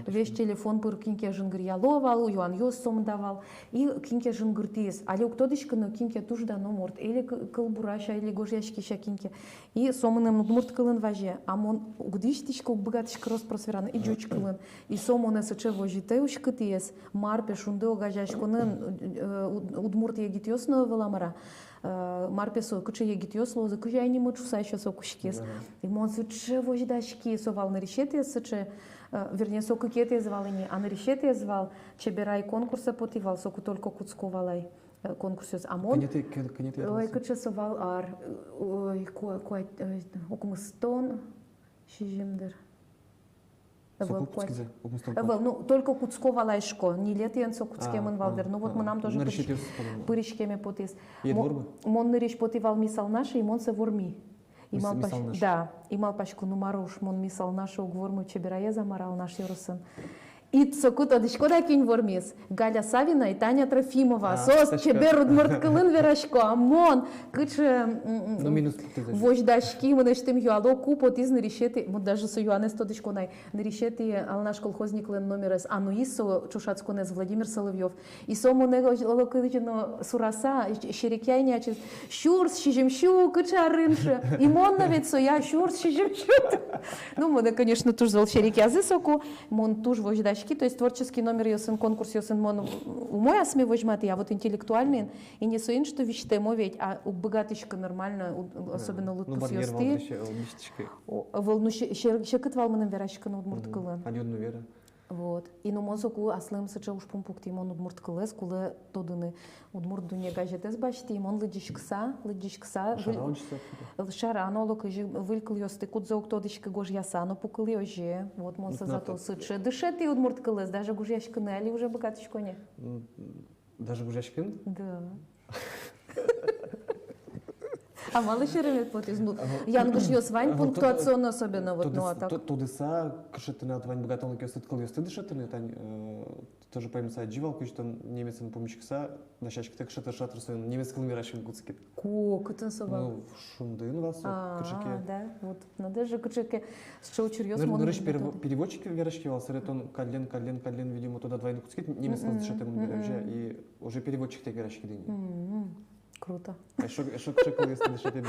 весь телефон пыр кин ке жингыръяло вал, юанъёс сомында вал. И кин ке жингыртӥз. Али уг тодӥськы но, кин ке туж дано мурт. Или к-, кылбурась-а, или гожъяськись-а кин ке. И со мыным удмурт кылын вазе. А мон уг дӥсьтӥськы, уг быгатӥськы рос-прос вераны, и ӟуч кылын. И со монэ сыӵе возьытэ уськытӥез. Мар, пе, «Шунды» огазеяськонын, э, уд-, удмурт егитъёс но ӧвӧл-а, мар-а. Э, мар, пе, со, кыӵе егитъёс луозы, кызьы ай нимыд шуса ещё со кутскиз. И мон сыӵе возьдаськи, со вал нырысетӥез сыӵе, э, вернее, со кыкетӥез вал ини, а нырысетӥез вал «Чеберай» конкурсэ потӥ вал, соку только кутско вал ай, э, конкурсъёс. А мон... Кӧнетӥ, кӧ-, кӧнетӥ ар вал со? Ой, кыӵе со вал ар, ой, ку-, куать, ой, укмыстон сизьым дыр. Соку кутскизы, укмыстон куать. Ӧвӧл, ну, только кутско вал ай, шуисько, ньылетӥен со кутскемын вал дыр. Ну вот, мынам тоже пырись-, пыриськеме потӥз. Ед вормы? Мон нырысь потӥ вал «Мисс Алнаш», и мон сое ворми. И малпась-, да, и малпасько, ну, мар уж, мон «Мисс Алнаш» уг вормы, «Чебераез», а мар, Алнаш ёросын. И соку тодӥськод-а, кин вормиз? Галя Савина и Таня Трофимова. А, соос чебер удмурт кылын верасько, а мон кыӵе, м, м, возьдаськи, мынэсьтым юало, ку потӥз нырысетӥ, вот даже со юанэз тодӥсько на ай, нырысетӥ «Алнаш колхозниклэн» номерез, а нуиз со ӵошатсконэз Владимир Соловьёв. И со монэ оло кызьы но сураса, серекъя ини ачиз: «Сюрс сизьым сю кыӵе арын?» — шуэ. И мон но ведь соя: «Сюрс сизьым сю». Ну, монэ, конечно, туж зол серекъязы соку. Мон туж возьдаськи, то есть творческий номеръёсын, конкурсъёсын мон умой асме возьматӥ, а вот интеллектуальныйын, и не соин, что визьтэмо ведь, а уг быгатӥськы нормально, у-, особенно лыдпусъёсты. О, ӧвӧл, ну, се-, се-, секыт вал мыным вераськыны удмурт кылын. Али но вера. Вот. И ну мон соку аслым сыӵе ужпум пуктӥ: мон удмурт кылэз кулэ тодыны. «Удмурт дунне» газетэз басьтӥ, мон лыдӟиськыса, лыдӟиськыса, шара, шара но, оло кызьы, выль кылъёсты, кудзэ уг тодӥськы, гожъяса но пукылӥ озьы. Вот мон со зато сыӵе дышетӥ удмурт кылэз, даже гожъяськыны али уже быгатӥсько ни. Даже гожъяськыны? Да. А малы серемед потӥз? Ну, янгышъёс вань, пунктуационный особенно, вот, ну, а так. Тодыса кышетыны, а вань быгатонлыкъёсты кылъёсты дышетыны, тань, э, тоже паймыса ӧдӟи вал, кызьы тон немецен пумиськыса, дасяськытэ кыӵе тыр шатрос, соин немец кылын вераськыны кутскид. Ку, кытын со вал? Ну, «Шундын» вал со, кыӵе ке. А, да, вот. Надо же, кыӵе ке сыӵе учыръёс. Ныр-, мон нырысь перево-, переводчик вераське вал, сэре тон каллен, каллен, каллен, видимо, тодад вайыны кутскид, немец кылын дышетэмын бере, и уже переводчиктэк вераськиды ини. Круто. Эшшо, эшшо кыӵе кылъёсты дышетӥд?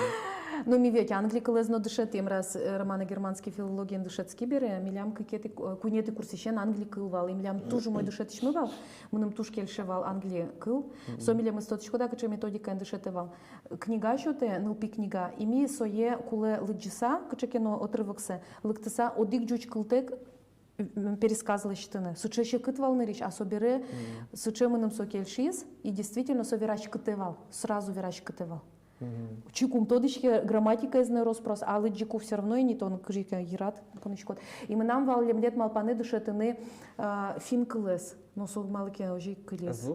Ну, ми ведь англи кылэз но дышетӥм, раз, э, романо-германский филологиен дышетски бере, милям кыкетӥ, э, куинетӥ курсысен англи кыл вал, и милям туж умой дышетӥсьмы вал, мыным туж кельше вал англи кыл. Со милемыз, тодӥськод-а, кыӵе методикаен дышетэ вал. Книга сётэ, нылпи книга, и ми сое кулэ лыдӟыса, кыӵе ке но отрывоксэ лыктыса, одӥг ӟуч кылтэк, м, пересказ лэсьтыны. Сыӵе секыт вал нырысь, а собере сыӵе мыным со кельшиз, и действительно со вераськытэ вал, сразу вераськытэ вал. Чик ум тодӥське грамматикаез но рос-прос, а лыдӟыку всё равно ини тон кызьы ке йырад, понӥськод. И мынам вал лемлет малпанэ дышетыны, а, финн кылэз, но со малы ке озьы ик кылиз.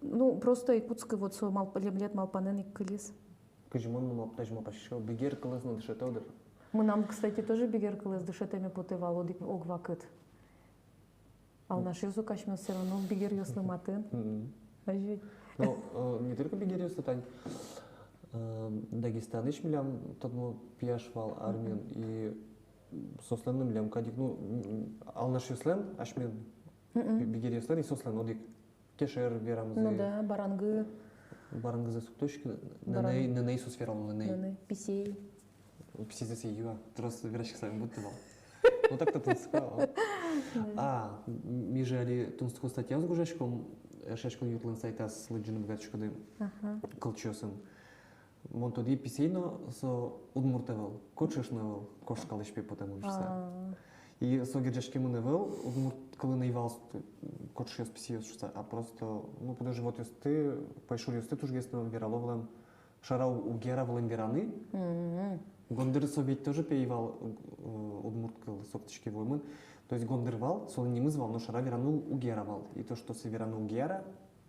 Ну, просто ик кутскы, вот со мал-, лемлет малпанэн ик кылиз. Кызьы мон но мал-, тазьы малпасько, бигер кылэз но дышетэ дыр. Мынам, кстати, тоже бигер кылэз дышетэме потэ вал одӥг ог вакыт. Алнашъёс ук асьмеос всё равно бигеръёслы матын. Озьы. Ну, э, не только бигеръёслы, тань, э, Дагестанысь милям тодмо пияш вал армиын, и соослэн но милям кадь ик, ну, м, алнашъёслэн асьмелэн би-, бигеръёслэн и соослэн одӥг кешыр верамзы. Ну да, барангы. Барангызэс уг тодӥськы, нэнэй, нэнэй соос верало, нэнэй. Нэнэй, писей. Писейзэ сое юа, трос вераськыса ӧм быдты вал. Ну так-то тунсыко. А, м-, ми же али тунсыко статьяос гожъяськом, Эшъяськон юртлэн сайтаз лыдӟыны быгатӥськоды. Ага. Кылчиосын. Мон тодӥ, писэй но со удмурт ӧвӧл, кочыш но ӧвӧл, кошкалысь пе потэмын шуса. А. И со герӟаськемын ӧвӧл, удмурт кылын ӧй вал с-, кочышъёс, писэйёс шуса, а просто, ну, пудо-животъёсты, пӧйшуръёсты тужгес но верало вылэм, шара у-, уг яра вылэм вераны. Мгм. Гондыр со ведь тоже пе ӧй вал, э, удмурт кыл, со кытысь ке вуэмын. То есть гондыр вал, солэн нимыз вал, но шара вераны уг яра вал. И то, что сое вераны уг яра,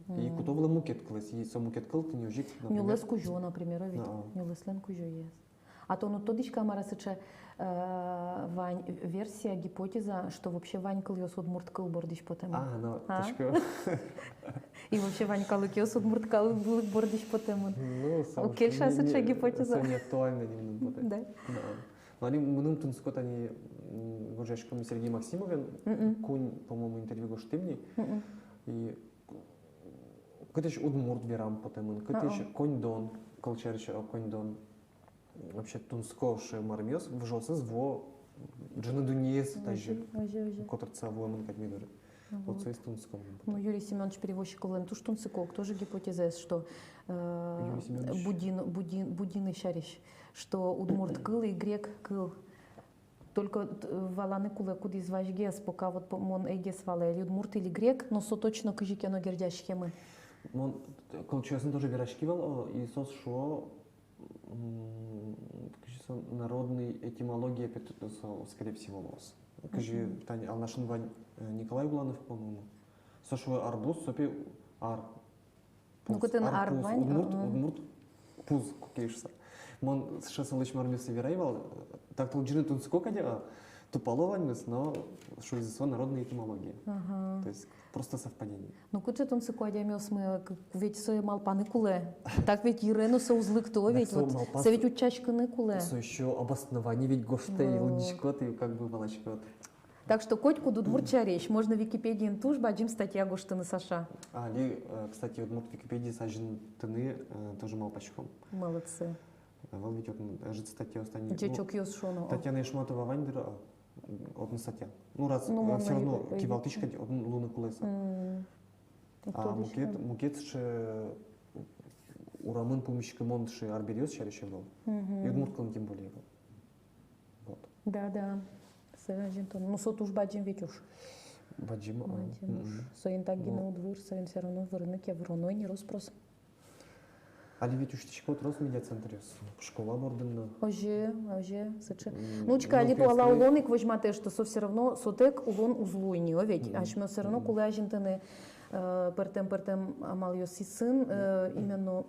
и куто вылэм мукет кылэз, и со мукет кыл тӥни озьы ик, например. Нюлэс кузё, например, ведь. А-а. Нюлэслэн кузёез. А тон уд тодӥськы-а, мар-а, сыӵе, э, вань версия, гипотеза, что вообще вань кылъёс удмурт кыл бордысь потэмын. А, ну, а? Точка. И вообще вань калыкъёс удмурт калык бордысь потэмын. Ну, со уг кельшы-а сыӵе гипотеза? Со не актуально ни мыным потэ. Да. Да. Но али мыным тунсыко тани, м, гожъяськон Сергей Максимовен, мгм, куинь, по-моему, интервью гожтӥм ни. Мгм. И кытысь удмурт верам потэмын, кытысь, а-а, коньдон, кылсярысь, а, коньдон. Вообще тунсыко, шуэ, мармес, выжыосыз вуо ӝыны дуннеез тазьы. Озьы, озьы, озьы. Котыртса вуэмын кадь ми доры. Вот. Вот соиз тунсыко мыным потэ. Ну, Юрий Семёнович Перевозчиковлэн туж тунсыко, тоже гипотезаез, что, э, Юрий Семёнович. Будин-, Будин-, Будины сярысь, что удмурт кыл и грек кыл. Только, э, валаны кулэ, кудӥз вазьгес, пока вот по-, мон ӧй гес вала, или удмурт, или грек, но со точно кызьы ке но герӟаськемын. Мон, э, кылчиосын тоже вераськи вал, о, и соос шуо, м, кызьы со, народный этимология пе ту-, со, скорее всего, луоз. Кызьы, мгм, тани Алнашын вань, э, Николай Уланов, по-моему. Со шуэ арбуз, со пе ар. Ну, пуз. Кытын ар, арбуз вань, удмурт, а-а, удмурт пуз, куке шуса. Мон сыӵе солэсь мармесэ верай вал, так-то лыдӟыны тунсыко кадь, а, тупало ваньмыз, но шуизы, со народная этимология. Ага. То есть просто совпадение. Ну, кыӵе тунсыко адямиосмы, к-, ведь сое малпаны кулэ. Так ведь йыре но со уз лыкты ведь, со вот малпа-, со ведь утчаськыны кулэ. Со ещё обоснование ведь гожтэ, и лыдӟиськод, и как бы валаськод. Так что котькуд удмурт сярысь можно Википедиын туж бадӟым статья гожтыны, Саша. Али, э, кстати, удмурт Википедиез азинтыны, э, тоже малпаськом. Молодцы. Ӧвӧл ведь отын ӧжыт статьяос тани. Ӟечокъёс шуоно. Татьяна Ишматова вань дыр, а, отын статья. Ну, раз, ну, э, всё равно кивалтӥсь кадь, отын луыны кулэ со. М. А мукет, мукет сыӵе урамын пумиськымон сыӵе арбериос сярысь ӧвӧл. Мгм. И удмурт кылын тем более ӧвӧл. Вот. Да, да. Сое азинтон. Ну, со туж бадӟым ведь уж. Бадӟым, а. Бадӟым уж. Мгм. Соин так гинэ уд выр, соин всё равно вырыны ке выроно ини рос-прос. Али ведь усьтӥсько трос медиацентръёс. Школа бордын но. Озьы, озьы, сыӵе. М, ну, учкы, ну, али туала улон ик возьматэ, что со всё равно, сотэк улон уз луы ни, о ведь. Мгм. Асьмеос всё равно кулэ азинтыны, э, пӧртэм-пӧртэм амалъёсын, э, именно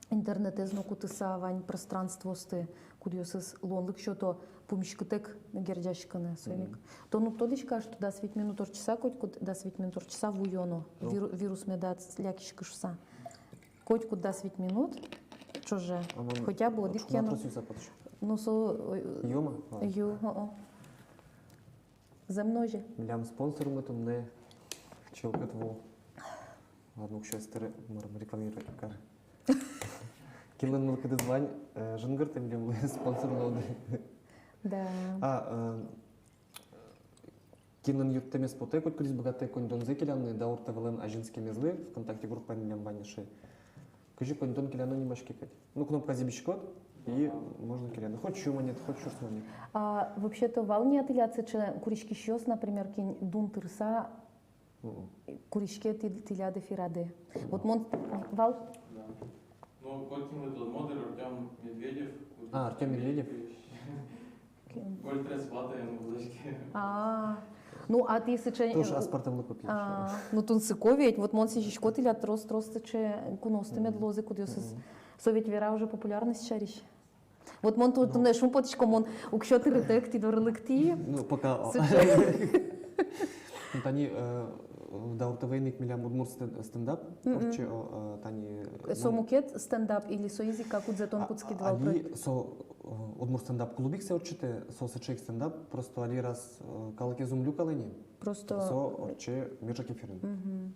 интернетэз но кутыса вань пространствоосты, кудъёсыз луонлык сёто пумиськытэк герӟаськыны, соин ик. Мгм. Тон уд тодӥськы-а, что дас вить минут ортчыса, котькуд дас вить минут ортчыса вуё но, ну, виру-, вирус медаз лякиськы шуса. Котькуд дас вить минут ӵоже. А мон хотя бы одӥг ке но. Ну, со, э, юма? Ю, о-о. Зэм но озьы. Милям спонсормы туннэ «Чылкыт ву». Ладно, уксё ӧз тыры, мар, рекламировать кар. Кинлэн мылкыдыз вань, э, жингыртэ милемлы спонсор луоды. Да. А, э, кинлэн юрттэмез потэ, котькудӥз быгатэ коньдонзэ келяны Даур ТВ-лэн азинскемезлы, ВКонтакте группа милям вань иши. Кызьы коньдон келяно нимаське кадь. Ну, кнопка зӥбиськод, и можно келяны. Хоть сю манет, хоть сюрс манет. А вообще-то вал ни-а тӥляд сыӵе куриськисьёс, например, кин дун тырыса, мгм, куриське тӥ-, тӥляд эфирады? Мгм. Вот мон вал. Да. Ну, котькин вот модер Артём Медведев. А, Артём Медведев. Кин? Гольтрес ватаен вылэшке. А, ну, а тӥ сыӵе, тоже, э, аспӧртэмлыко пе. А, ну, тунсыко ведь, вот мон сӥзисько тӥляд трос-трос сыӵе куноосты мед луозы, кудъёсыз. Мгм. Со ведь вера уже популярность сярысь. Вот мон ту-, ну, туннэ шумпотӥсько, мон уксё тырытэк тӥ доры лыктӥ. Ну, пока. Сыӵе. Ну, тани, э, Даур ТВ-ын ик милям удмурт стен-, стендап ортче, о, э, тани, э, со мукет стендап или со изика, кудзэ тон кутскид вал проект? Али со, э, удмурт стендап клуб ик сое ортчытэ, со сыӵе ик стендап, просто али раз, э, калыкез ум люкалэ ни. Просто. Со ортче меӵак эфирын. Мгм.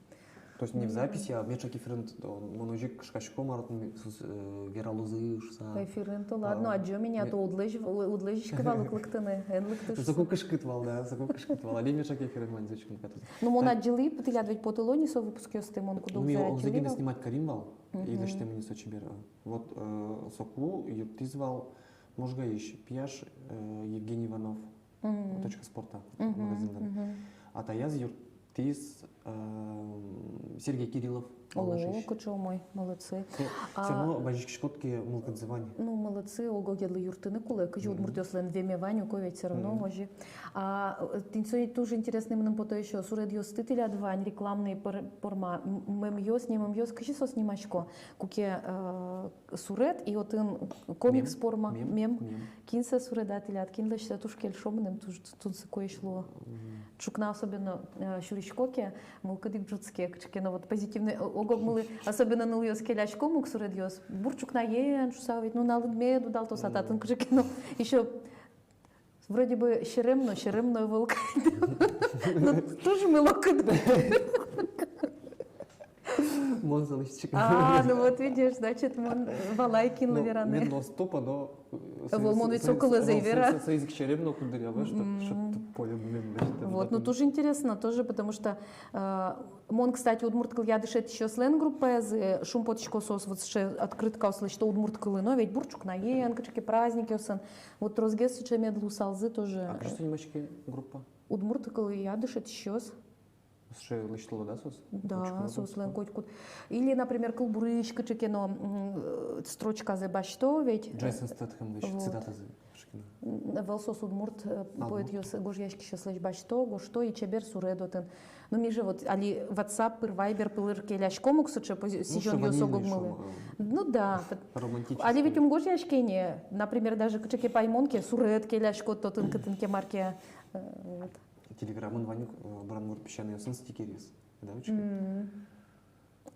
То есть не в записи, а меӵак эфирын, то мон озьы ик кышкасько, мар отын ми-, сус-, э, вералозы шуса. Эфирын то ладно, а адӟо меня, то уд лэзь-, у-, уд лэзиськы вал ук лыктыны, эн лыкты шуса. Соку кышкыт вал, да, соку кышкыт вал. Али меӵак эфирын ваньзэ учкыны катоз. Ну, мон адӟылӥ, тӥляд ведь потыло ни со выпускъёсты, мон куд-огзэ адӟылӥ вал. Ну, ми озьы ик гинэ снимать карим вал, и лэсьтэмын ни со чебер. Вот, э, соку юрттӥз вал Можгаысь пияш, э, Евгений Иванов, «Точка спорта» магазинлэн. А таяз юрттӥз, эм, Сергей Кириллов, Алнашысь. О, кыӵе умой, молодцы. Всё равно вазиськиськод ке, мылкыдзы вань. Ну, молодцы, ог-огедлы юрттыны кулэ, кызьы удмуртъёслэн веме вань ук, ведь всё равно озьы. А, э, тӥни со туж интересный мыным потэ ещё, суредъёсты тӥляд вань, рекламный пор-, порма, м-, мемъёс, не мемъёс, кызьы соос нимасько, куке, э, суред, и отын комикс порма, мем. Кин сое суреда тӥляд, кин лэсьтэ, туж кельшо мыным, туж тунсыкоесь луо. Ӵукна особенно, э, сюрисько ке, мылкыд ик ӝутске, кыӵе ке но вот позитивный, о-, ог-огмылы, особенно нылъёс келяськом ук суредъёс, бур ӵукнаен шуса, ведь нуналыд мед удалтоз, а татын кыӵе ке но ещё вроде бы серем но, серем но ӧвӧл кадь. Ну, туж мылокыд. Мон солэсь чик. А, ну вот видишь, значит, мон валай, кинлы вераны. Мед луоз тупо, но, э, ӧвӧл, мон ведь со кылэз ӧй вера. Соиз ик серем но куддыръя, вот, чтоб, чтоб тупо, мон, значит. Вот, ну, туж интересно тоже, потому что, э, мон, кстати, удмурт кылъя дышетӥсьёслэн группаязы, э, шумпотӥсько, соос вот сыӵе открыткаос лэсьто удмурт кылын, но ведь бур ӵукнаен, кыӵе ке праздникъёсын, вот тросгес сыӵе мед луысалзы тоже. А кызьы со нимаське группа? Удмурт кылъя дышетӥсьёс. Сыӵе лэсьтыло, да, соос? Да, соослэн котькуд. Или, например, кылбурысь кыӵе ке но, м, э, строчказэ басьто ведь. Джейсон Стэтхэмлэсь цитатазэ кыӵе ке но. М, ӧвӧл, соос удмурт, э, поэтъёс, гожъяськисьёслэсь басьто, гожто, и чебер суред отын. Ну, ми же вот али WhatsApp пыр, Viber пыр келяськом ук сыӵе пози-, сӥзёнъёс ог-огмылы. Ну да. Романтический. Али ведь ум гожъяське ни, например, даже кыӵе ке паймон ке, суред келяськод отын, кытын ке мар ке, э, вот. Телеграмын вань ук, э, Брангурт песянайёслэн стикерез. Да, учкы. Мгм.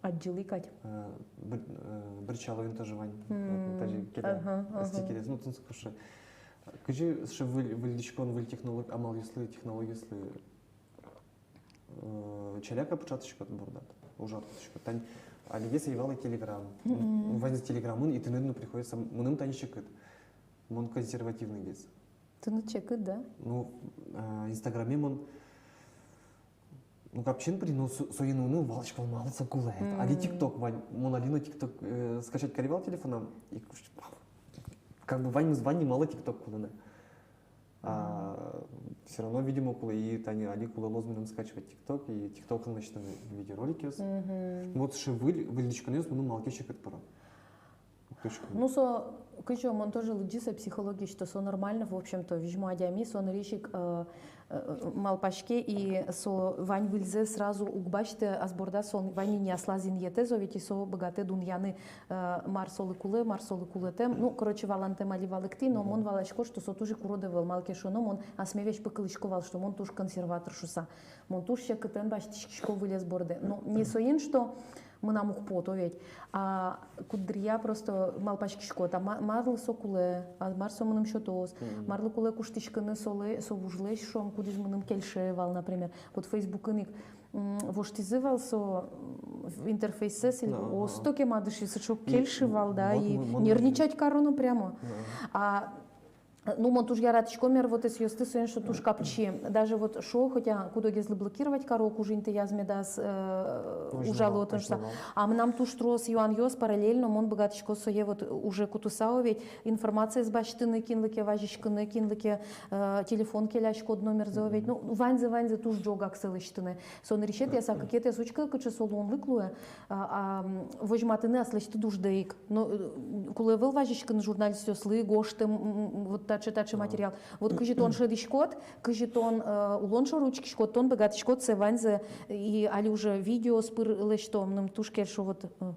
Адӟылӥ кадь. Э, быр-, э, бырчалоын тоже вань. Мгм. Э, тазьы келя. Ага, ага. Стикерез, ну, тунсыко шуса. Кызьы сыӵе выль, выльдӥськон, выль технолог-, амалъёслы, технологиослы, э, ӵаляк-а пыӵатӥськод бордад, ужатӥськод? Тань алигес ӧй вал Телеграм. Мгм. Ваньзы Телеграмын, и тыныд, ну, приходится, мыным тань секыт. Мон консервативныйгес. Тыныд секыт, да? Ну, э, Инстаграме мон, ну, капчи эн пыри, но со-, соин но валасько вал, малы со кулэ. Мгм. Али ТикТок вань, мон али но ТикТок, э, скачать кари вал телефонам, и куш-, как бы ваньмыз вань ни, малы ТикТок кулэ на. А, всё равно, видимо, кулэ, и тани али кулэ луоз мыным скачивать ТикТок, и ТикТокын лэсьтыны видеороликъёс. Мгм. Вот сыӵе выль, выльдӥськонъёс мыным малы ке секыт пыро. Точка. Ну, со, кызьы, мон тоже лыдӟи со психологиысь, что со нормально, в общем-то, визьмо адями, со нырысь ик, э, э, малпаське, и со вань выльзэ сразу уг басьтэ, ас бордаз со вань ини аслаз инъетэз, ведь и со быгатэ дунъяны, э, мар солы кулэ, мар солы кулэтэм. Ну, короче, валантэм али валэктӥ, но мон валасько, что со туж ик урод ӧвӧл, малы ке шуоно, мон асме весь пыкылӥсько вал, что мон туж консерватор шуса. Мон туж секытэн басьтӥськисько выльез борды. Но не соин, что мынам уг пото ведь. А куддыръя просто малпаськиськод, а ма-, марлы со кулэ, а мар со мыным сётоз, мгм, марлы кулэ куштӥськыны солы, со вужлэсь, шуом, кудӥз мыным кельше вал, например. Вот Фейсбукын ик, м, воштӥзы вал со, м, интерфейсэз, или, да, ага, осто ке мар дыши, сыӵе уг кельшы вал, да, и, и мон, мон нервничать каро но прямо. Да. А Ну, мон туж яратӥсько мер вот эсъёсты, соин что туж капчи. Даже вот шо, хотя куд-огезлы блокировать каро, кужинтыяз медаз, э, ужало отын шуса. А мынам туж трос юанъёс параллельно, мон быгатӥсько сое вот уже кутыса, ведь информациез басьтыны, кинлы ке вазиськыны, кинлы ке, э, телефон келяськод, номерзэ, ведь, ну, ваньзэ, ваньзэ туж ӝогак сое лэсьтыны. Со нырысетӥез, а кыкетӥез, учкы, кыӵе со луонлык луэ, а, а, м, возьматыны аслэсьтыд уждэ ик. Но, э, кулэ ӧвӧл вазиськыны журналистъёслы, гожтэ, м, м, м, вот таӵе, таӵе материал. Вот кызьы тон шӧдӥськод, кызьы тон, э, улон шоры учкиськод, тон быгатӥськод сое ваньзэ, и али уже видеос пыр лэсьто, мыным туж кельшо, вот, э,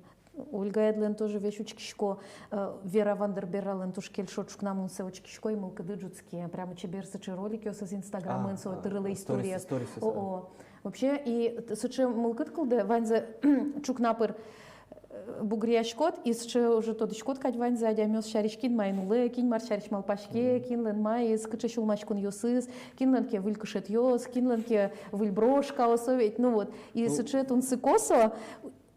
Ольгаедлэн тоже весь учкисько, э, Вера Вандербералэн туж кельшо, ӵукна мон сое учкисько, и мылкыды ӝутске. Прямо чебер сыӵе роликъёсыз Инстаграмын, а, со, а, тырылэ история. Сторис, сторис, о, о. Вообще, и т-, сыӵе мылкыд кылдэ, ваньзэ ӵукна пыр, э, бугыръяськод, и сыӵе уже тодӥськод кадь ваньзэ адямиос сярысь, кин маин улэ, кин мар сярысь малпаське, кинлэн маиз, кыӵе сюлмаськонъёсыз, кинлэн ке выль кышетъёс, кинлэн ке выль брошкаос, о ведь, ну вот. И сыӵе тунсыко со,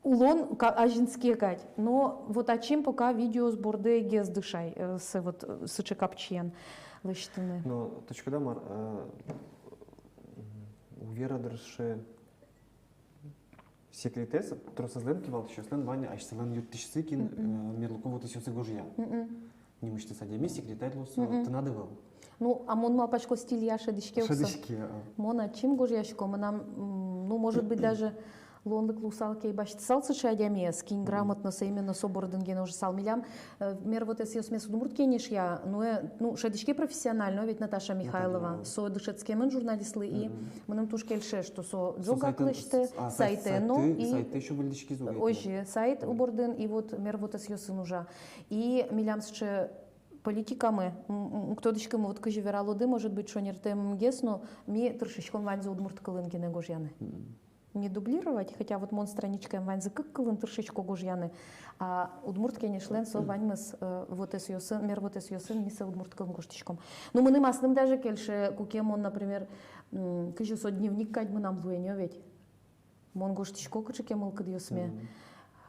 улон ка-, азинске кадь. Но вот ачим пока видеоос бордэ гес дышай, э, с-, вот, э, сыӵе капчиен лэсьтыны. Но точка да мар, э, м, вера дырше секретэз, тросэзлэн кивалтӥсьёслэн вань асьсэлэн юрттӥсьсы, кин, э, мерлыко вотэсъёсыз гожъя. Нимысьтыз адями секретарь луыса тынад ӧвӧл. Ну, а мон малпасько, стилья шӧдӥське ук со. Шӧдӥське, а. Мон ачим гожъясько, мынам, м, ну, может быть, даже луонлык луысал ке, басьтысал сыӵе адямиез, кин грамотно, со именно со бордын гинэ ужасал. Милям, э, мер вотэсъёсмес Удмурт Кенешъя, ну, э, ну, шӧдӥське профессионально, ведь Наташа Михайлова, со дышетскемын журналистлы, и мыным туж кельше, что со ӝогак лэсьтэ, сайтэ но, и сайтэ ещё выльдӥськиз ук. Озьы, сайт бордын, и вот мер вотэсъёсын ужа. И милям сыӵе политикамы, м, м, уг тодӥськы, вот кызьы вералоды, может быть, шонертэмгес, но ми тыршиськом ваньзэ удмурт кылын гинэ гожъяны. Не дублировать, хотя вот мон страничкаям ваньзэ кык кылын тыршисько гожъяны, а Удмурт Кенешлэн со ваньмыз, э, вотэсъёсын, мер вотэсъёсын ми сое удмурт кылын гожтӥськом. Ну, мыным асным даже кельше, куке мон, например, м, кызьы со дневник кадь мынам луэ ни, о ведь. Мон гожтӥсько кыӵе ке мылкыдъёсме.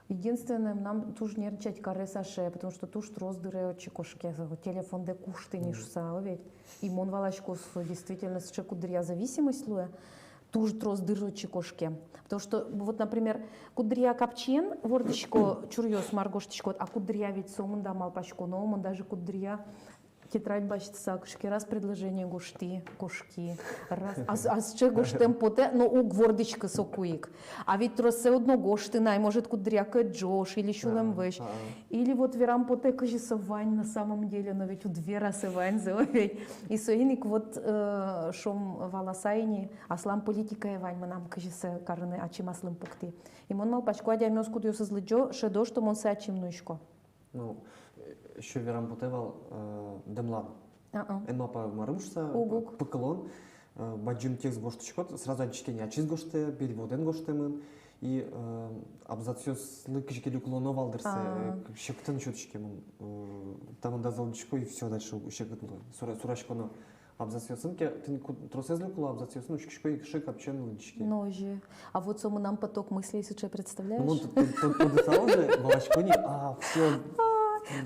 Единственное, мынам туж нервничать каре Саше, потому что туж трос дыре отчы кошке, телефондэ кушты ни шуса, о ведь. И мон валасько, со действительно сыӵе куддыръя зависимость луэ, туж трос дыр отчы кошке. Потому что, вот, например, куддыръя капчиен вордӥсько чуръёс, мар гожтӥськод, а куддыръя ведь сомында малпаськоно, мон даже куддыръя тетрадь басьтыса, кыӵе ке раз предложение гожтӥ, кошки, раз, ас-, асьсэ гожтэм потэ, но уг вордӥськы соку ик. А ведь троссэ одно гожтыны ай, может, куддыръя кӧт ӝож или сюлэм вӧсь. Или вот верам потэ, кызьы со вань на самом деле, но ведь уд вера сое ваньзэ, о ведь. И соин ик вот, э, шом валаса ини, аслам политикае вань мынам, кызьы сое карыны ачим аслым пуктӥ. И мон малпасько, адямиос, кудъёсыз лыдӟо, шӧдо, что мон сое ачим нуисько. Ну, э, ещё верам потэ вал, э, дэмлан. А-а. Эн малпа марым шуса, уг, уг, пыкылон, э, бадӟым текст гожтӥськод, сразу адӟиське ни, ачиз гожтэ, переводэн гожтэмын, и, э, абзацъёслы кызьы ке люкылоно вал дыр сое, э, секытэн сётӥськемын, э, та мында зол учко, и всё, дальше секыт луэ. Сура-, сураськоно. Абзацъёсын ке, тӥни ку-, тросэз люкыло абзацъёсын, учкисько, ик шик капчиен лыдӟиське. Ну, озьы. А вот со мынам поток мыслей сыӵе, представляешь? Ну, мон т-, т-, т-, тодысал же, валасько ни, а, всё. А,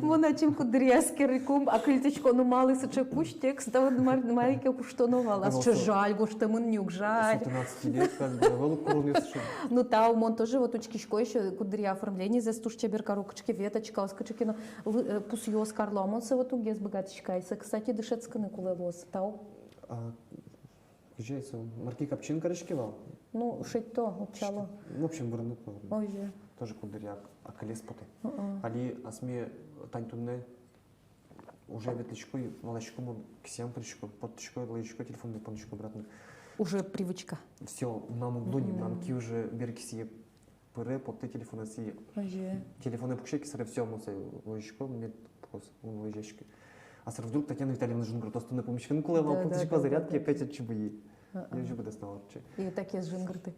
мон ачим куддыръя эскерыкум, акыльтӥсько, ну, малы сыӵе кузь текст, да вот мар-, мар ке куштоно вал, а сыӵе жаль, гожтэмын ни ук жаль. С пятнадцати лет, как бы, вал куронъёс сыӵе. Ну, тау, мон тоже вот учкисько ещё, куддыръя оформлениезэс туж чебер каро, кыӵе ке веточкаос, кыӵе ке но лы-, э, пусъёс карло, а мон сое вот уггес быгатӥсько ай, сое, кстати, дышетскыны кулэ луоз, тау. А, кызьы со, мар ке капчиен кариське вал? Ну, шедьто, утчало. В общем, вырыны пӧрмы. Озьы. Тоже куддыръя акылез потэ. Мгм. Али асме тань туннэ уже ветлӥсько, валасько, мон кисыям пырисько, поттӥсько, лэзисько, телефонме понӥсько обратно. Уже привычка. Всё, мынам уг луы ни, мынам ки уже бер кисые пыре, поттэ телефонэз и. Озьы. Телефонэ пуксе ке, сыре, всё, мон сое лэзисько, мед пукоз, мон лэзисько. А сыре вдруг Татьяна Витальевна жингыртоз, туннэ пумиськыны кулэ вал, да, да, потӥсько, да, зарядкае, да, опять отчы быи. А-а. Я уже быдэс на лорче. И так я жингырты.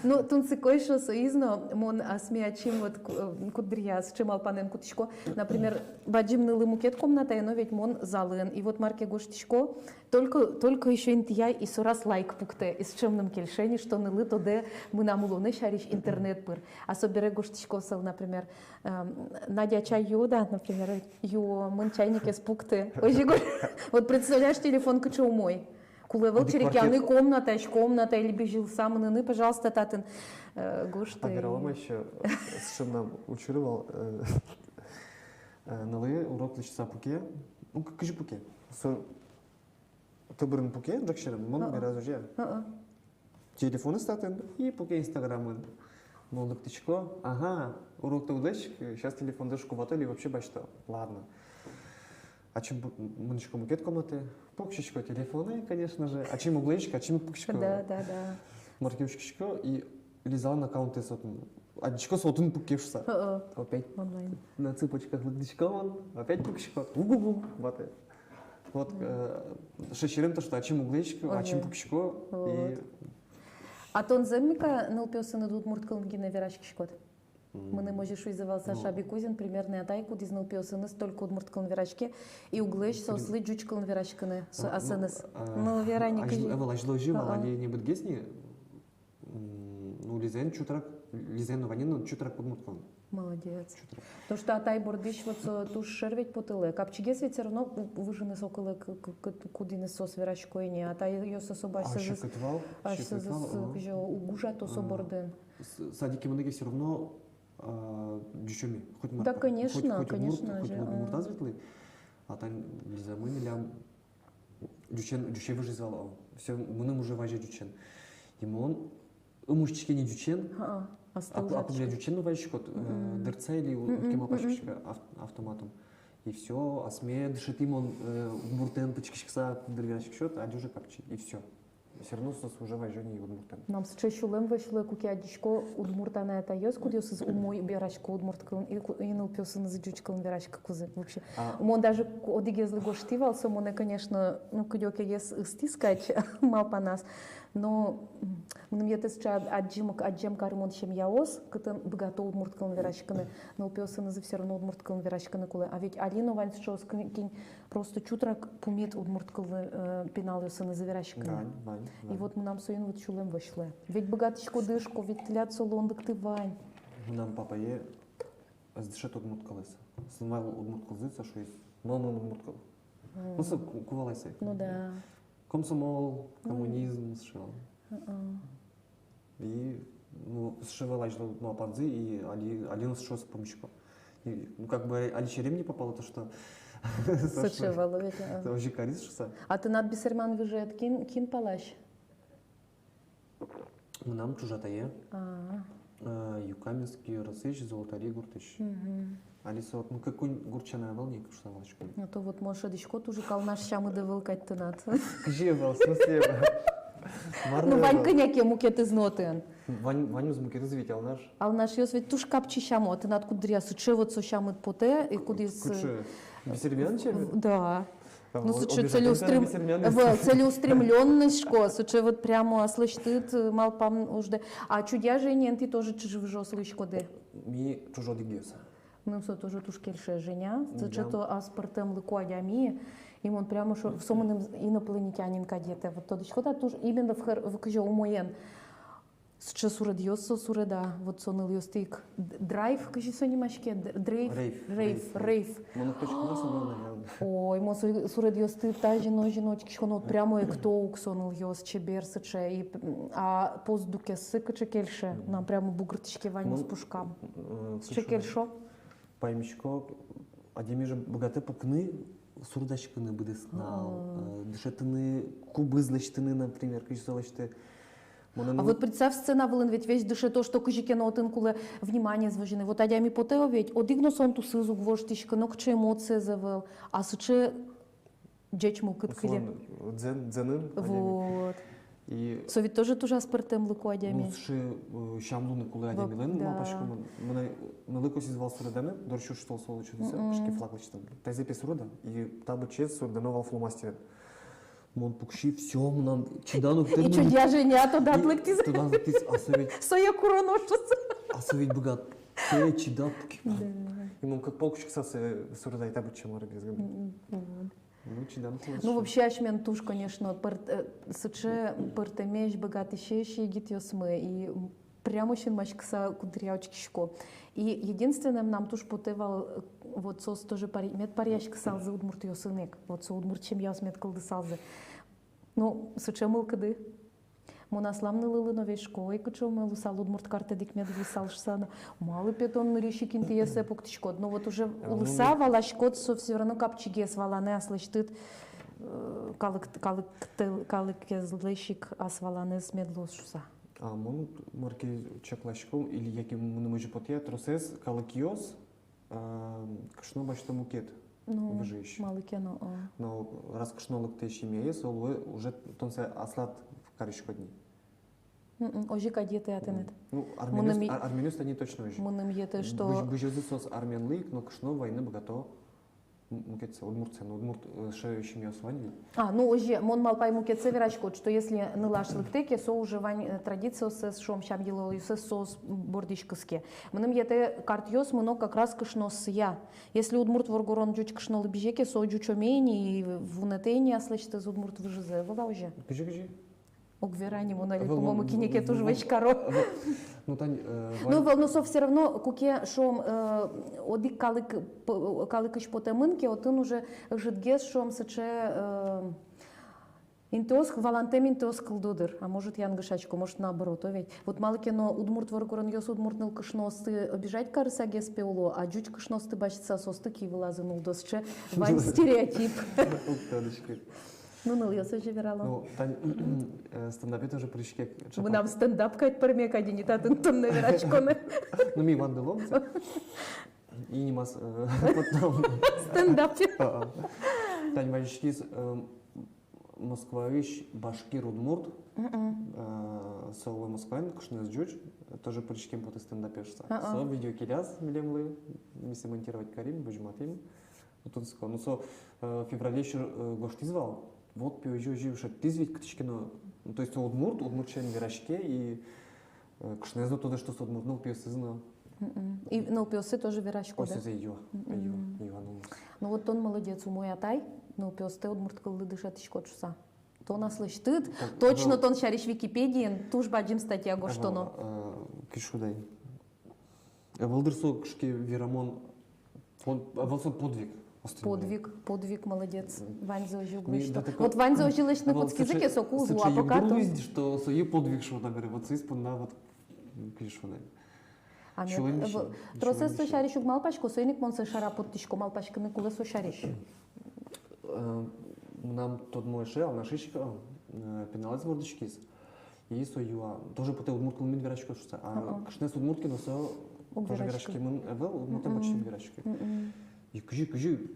Ну, тунсыко ещё соиз но, мон асме ачим вот ку-, э, куддыръя сыӵе малпанэн кутӥсько. Например, бадӟым нылы мукет комнатае но, ведь мон залын. И вот мар ке гожтӥсько, только, только ещё интыяй, и со раз лайк пуктэ. И сыӵе мыным кельше ни, что нылы тодэ мынам улонэ сярысь интернет пыр. А собере гожтӥсько сое, например, эм, Надя, чай юод-а, например, юо, мон чайникез пуктӥ. Озьы го-, вот представляешь, телефон кыӵе умой. Кулэ ӧвӧл черекъяны комнатаысь комнатае или бызьылыса мыныны, пожалуйста, татын, э, гожты. А вералом ещё, сыӵе мынам учыр вал, э, э, нылы урок лэсьтыса пуке, ну, к-, кызьы пуке. Со тыбырын пуке, ӝӧк сьӧрын, мон бераз озьы. Телефонэз татын и пуке Инстаграмын. Мон лыктӥсько, ага, урок-то уд лэсьты, сейчас телефонзэ шуко вато или вообще басьто. Ладно. Ачим пу-, мынӥсько мукет комнатае, пуксисько телефонэ, конечно же. Ачим уг лэзиськы, ачим пуксисько. Да, да, да. Мар ке учкисько, и Лизалэн аккаунтэз отын. Адӟисько, со отын пуке шуса. О-о. Опять. Онлайн. На цыпочках лыктӥсько мон, опять пукисько. Угу-гу, ватэ. Вот, э, сыӵе серем то, что ачим уг лэзиськы, ачим пукисько, и... Вот. А тон зэм ик-а нылпиосыныд удмурт кылын гинэ вераськиськод? Мыным озьы шуизы вал Саша Бикузин, примерно атай, кудӥз нылпиосыныз только удмурт кылын вераське, и углэсь соослы ӟуч кылын вераськыны, со-, асэныз. Ну, Вероника, азьло, ӧвӧл, азьло озьы вал, али небытгес ни, ну, Лизаен чутрак, Лизаен но ваньын но чутрак удмурт кылын. Молодец. Чутрак. То, что атай бордысь вот со туж шер ведь потылэ. Капчигес ведь всё равно выжыны со кылэ, кудӥныз соос верасько ини. Атайёс особо асьсэзэс, асьсэзэс кызьы уг ужа со бордын. Садике мыныке всё равно ӟучоме. Хоть мар. Да, конечно, хоть, хоть удмурт, конечно, хоть удмуртаз ветлы. А тань Лизамы милям ӟучен, ӟучен выжиз вал. Всё, мыным уже вазе ӟучен. И мон ум усьтӥське ни ӟучен. А куд-, а куд-, ӟучен но вазиськод, дырцай или уд ке малпаськиськод автоматом. И всё, асме дышетӥ мон удмуртэн пычкиськыса, куддыр вераськиськод, адӟо же капчи, и всё. Всё равно соос уже вазё ни удмуртэн. Мынам сыӵе сюлэм вӧсь луэ, куке адӟисько удмурт анай-атайёс, кудъёсыз умой верасько удмурт кылын, и нылпиосынызы ӟуч кылын вераськыкузы вообще. Мон даже одӥгезлы гожтӥ вал, со монэ, конечно, ну, кыдёкегес ыстӥз кадь малпаназ. Но мыным йӧтэ сыӵе адӟем, адӟем карымон семьяос, кытын быгато удмурт кылын вераськыны, нылпиосынызы всё равно удмурт кылын вераськыны кулэ. А ведь али но вань сыӵеос, кин просто чутрак пумит удмурт кылын пиналъёсынызы вераськыны. Вань, вань. И вот мынам соин вот сюлэм вӧсь луэ. Ведь быгатӥськоды, шуисько, ведь тӥляд со луонлыкты вань. Мынам папае ӧз дышеты удмурт кылэз. Со вал удмурт кылзы, со шуиз: мон, мон удмурт кыл. Ну, со ку-, кувалай сое. Ну да. Комсомол, коммунизм, сыӵе вал. И, ну, сыӵе вал азьло малпанзы, и али, али но сыӵеос пумисько. И, ну, как бы али черем не попало то, что сыӵе вал ведь, а. Озьы кариз шуса. А тынад бесерман выжыед кин, кин палась? Мынам ӵужатае. А. Юкаменский ёросысь, Золотари гуртысь. Али со, ну, кык-куинь гурт сяна ӧвӧл ни, кыӵе со вал школе. А то вот мон шӧдӥсько, туж ик Алнаш сямыд ӧвӧл кадь тынад. Кызьы ӧвӧл, в смысле ӧвӧл? Ну, вань кӧня ке мукетыз но отын. Вань, ваньмыз мукетыз ведь Алнаш. Алнашъёс ведь туж капчи сямо, а тынад куддыръя сыӵе вот со сямыд потэ, и кудӥз... Кыӵе? Бесермян сямо? Да. Ну, сыӵе целеустрем-, целеустремлённость, шуисько, сыӵе вот прямо аслэсьтыд малпам уждэ. А Чудья Женяен тӥ тоже чыжы-выжыос луиськоды? Ми чыжы одӥгъёс. Мыным со тоже туж кельше, Женя. Сыӵе то аспӧртэмлыко адями. И мон прямо шуо, со мыным инопланетянин кадь йӧтэ. Вот тодӥськод-а, туж именно в хор-, в кызьы умоен. Сыӵе суредъёс со суреда, вот со нылъёсты ик. Д-, драйв, кызьы со нимаське? Д-, дрейф? Рейв, рейв, рейв. Мон уг тодӥськы, но со ныл, наверно. Ой, мон со суредъёсты тазьы но, озьы но учкисько но, вот прямо экто ук со нылъёс, чебер сыӵе. И, м, а поздукессы кыӵе кельше, мынам прямо бугыртӥське ваньмыз пушкам. Сыӵе кельшо. Паймисько, адями же быгатэ пукыны, суредаськыны быдэс нунал, дышетыны кубыз лэсьтыны, например, кызьы со лэсьтэ. А вот представь, сцена вылын ведь весь дышето, что кызьы ке но отын кулэ вниманиез возьыны. Вот адями потэ ведь, одӥг но со тусыз уг воштӥськы, нокыӵе эмоциез ӧвӧл, а сыӵе ӟеч мылкыд кыле. Дзен-, дзенын адями. Вот. И со ведь тоже туж аспӧртэмлыко адями. Ну, сыӵе сям луыны кулэ адямилэн, малпасько мон. Мынэ нылы косӥз вал суреданы, доры сюрс толсо лэчыса, кышке флаг лэчытэм. Тазьы пе суреда, и та быдӟаез суредано вал фломастерен. Мон пукси, всё, мынам чиданы уг тырмы. И Чудья Женя тодад лыктӥз. Тодад лыктӥз, а со ведь... Сое куроно шуса. А со ведь быгатэ чида пуки. Да. И мон кык пол кутскыса сое суредайта быдӟа мар гезгын. Ну, чиданы кулэ. Ну, вообще, асьмелэн туж, конечно, пӧрт-, э, сыӵе пӧртэмесь, быгатӥсесь егитъёсмы, и прямо синмаськыса куддыръя учкисько. И единственное, мынам туж потэ вал, э, вот соос тоже пари-, мед паръяськысалзы удмуртъёсын ик. Вот со удмурт семьяос мед кылдысалзы. Ну, сыӵе мылкыды. Мон аслам нылылы но весь шуисько: ой, кыӵе умой луысал, удмурт картэд ик мед луысал шуса но. Малы пе тон нырысь ик интыез пуктӥськод? Но вот уже улыса валаськод, со всё равно капчигес валаны аслэсьтыд, э, калык, калык, калыкезлэсь ик ас валанэз мед луоз шуса. А мон мар ке чакласько, или яке мыным озьы потэ-а, тросэз калыкъёс кышно басьто мукет выжыысь. Малы ке но, о. Но раз кышно лыктэ семьяез, со луэ уже тон сое аслад кариськод ни. Озьы кадь йӧтэ-а тыныд? Ну, армянъёс, армянъёс тани точно озьы. Мыным йӧтэ, что бызёзы соос армянлы ик, но кышно вайыны быгато М-, мукетсэ, удмуртсэ, но удмурт, э, сыӵе семьяос вань ведь. А, ну, озьы, мон малпай, мукетсэ вераськод, что если нылаш лыктэ ке, со уже вань, э, традициоссэс, шуом, сям-йылолъёссэс соос бордысь кыске. Мыным йӧтэ, картъёс мыно как раз кышнооссыя. Если удмурт воргорон ӟуч кышнолы бызе ке, со ӟучоме ини, вунэтэ ини аслэсьтыз удмурт выжызэ, ӧвӧл-а озьы? Кызьы, кызьы? Уг вера ни, мон али, ӧвӧл, по-моему, мон, кинэ ке мон, туж мон, вӧсь каро. Ӧвӧл. Ну, тань, э, вань. Ну, ӧвӧл, ну, со всё равно, куке, шуом, э, одӥг калык, п-, калыкысь потэмын ке, отын уже ӧжытгес, шуом, сыӵе, э, интыос, валантэм интыос кылдо дыр. А может, янгышасько, может, наоборот, о ведь. Вот малы ке но удмурт воргоронъёс удмурт нылкышноосты обижать карысагес пе уло, а ӟуч кышноосты басьтыса, соосты ки вылазы нулло, сыӵе вань стереотип. Уг тодӥськы. Ну, нылъёс озьы верало. Ну, тань, э, стендапе тоже пыриське. Мынам стендап кадь пӧрме кадь ини татын туннэ вераськоны. Ну, ми вандылом. И нимаз, э, потом. Стендапе. А, а. Тань вазиськиз, э, Москваысь башкир удмурт. Мгм. Э, со улэ Москваын, кышноез ӟуч, тоже пыриськем потэ стендапе шуса. А, а. Со видео келяз милемлы, ми сое монтировать карим, возьматӥм. Тунсыко. Ну, со, э, феврале ещё, э, гожтӥз вал. Вот пе, озьы, озьы шедьтӥз ведь кытысь ке но. Ну, то есть удмурт, удмурт сямен вераське, и, э, кышноез но тодэ, что со удмурт, нылпиосыз но. Мгм. И нылпиосы тоже верасько, да? Ой, сое юа, юа, юа, ну. Ну вот тон молодец, умой атай, нылпиостэ удмурт кыллы дышетӥськод шуса. Тон аслэсьтыд, так, точно, ну, тон сярысь Википедиын туж бадӟым статья гожтоно. Ага, э, кызьы шуод ай. Ӧвӧл дыр со кыӵе ке верамон, под-, ӧвӧл со подвиг. Остэ подвиг, подвиг, молодец. Мгм. Ваньзэ озьы уг лэсьто. Ми да, вот ваньзэ озьы лэсьтыны кутскизы ке, соку уз луы, а пока то. Сыӵе югдур луиз, что сое подвиг шуо, наверное, вот соиз понна вот, м, кызьы шуод ай. А мед, сюлэмысь, э, в-, тросэз со сярысь уг малпасько, соин ик мон сое шара поттӥсько, малпаськыны кулэ со сярысь. Э, мынам тодмо эше, Алнашысь ик, э, пиналэз вордӥськиз. И со юа, тоже потэ, удмурт кылын мед вераськод шуса. А, ага, кышноез удмурт ке но, со уг тоже вераськы. Вераськемын ӧвӧл, удмуртэн, мгм, почти уг вераськы. Мгм. И кызьы, кызьы,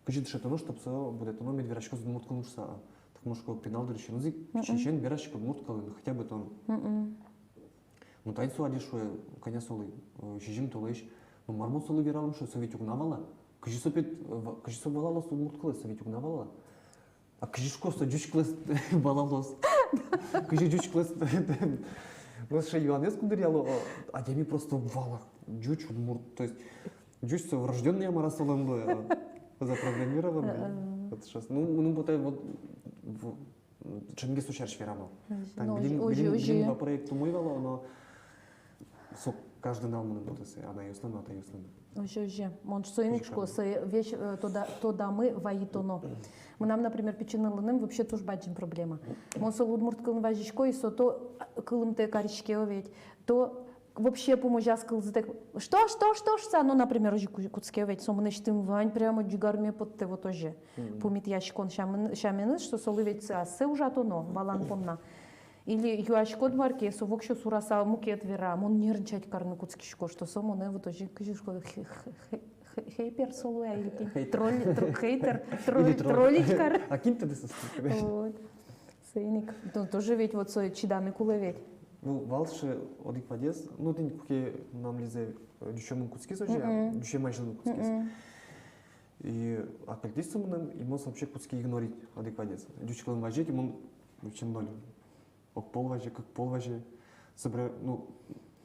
кызьы дышетоно, чтоб со будэтоно, мед вераськоз удмурт кылын шуса. Так, может, ко пинал дырысен узы, мгм, кыӵе ке но вераськы удмурт кылын, хотя бы тон. Мгм. Ну, тань со адӟе, шуэ, кӧня солы, э, сизьым толэзь. Ну, мар мон солы вералом, шуэ, со ведь уг на вала. Кызьы со пе-, э, ва-, кызьы со валалоз удмурт кылэз, со ведь уг на вала. А кызьы, шуко, со ӟуч кылэз валалоз? Кызьы ӟуч кылэз? Ну, сыӵе юанъёс куддыръяло, о, адями просто вала. Ӟуч, удмурт, то есть ӟуч со врождённый, а мар-а солэн луэ, о, запрограммированный. Э-э. Вот сейчас. Ну, ну, вот, э, вот, в-, ӵемгес со сярысь верано. Озьы. Тань, ну, билинг-, озьы, билинг-, озьы. Билингва проект умой вал, но со каждый нал мыным потэ сое, анайёслэн но, атайёслэн но. Озьы, озьы. Мон соин ик шуисько, сое весь, э, тода-, тодамы вайытоно. Мынам, например, пичи нылыным вообще туж бадӟым проблема. Мон солы удмурт кылын вазисько, и со то, э, кылымтэ кариське, о ведь, то вообще пумозяз кылзытэк: «Что, что, что?» шуса, ну, например, озьы ку-, кутске, о ведь, со мынэсьтым вань прямо ӟигарме поттэ, вот озьы. Мгм. Пумитъяськон сямен-, сяменыз, что солы ведь ассэ ужатоно, валан понна. Или юаськод мар ке, со воксё сураса мукет вера, мон нервничать карыны кутскисько, что со монэ вот озьы, кызьы шуисько, хе-, хе-, хе-, хейтер со луэ, или хейтер. Тролль-, тр-, хейтер, тролль-, троллить кар. А кин тӥледыз со? Вот. Соин ик. Ну, тоже ведь вот сое чиданы кулэ ведь. Ну, вал сыӵе одӥг вадез, ну, тӥни куке мынам Лиза, э, ӟучомын кутскиз озьы, мгм, ӟучем азьло кутскиз. Мгм. И акыльтӥз со мыным, и мон сое вообще кутски игнорить одӥг вадез. Ӟуч кылын вазе ке, мон вообще ноль. Огпол вазе, кыкпол вазе. Собере, ну,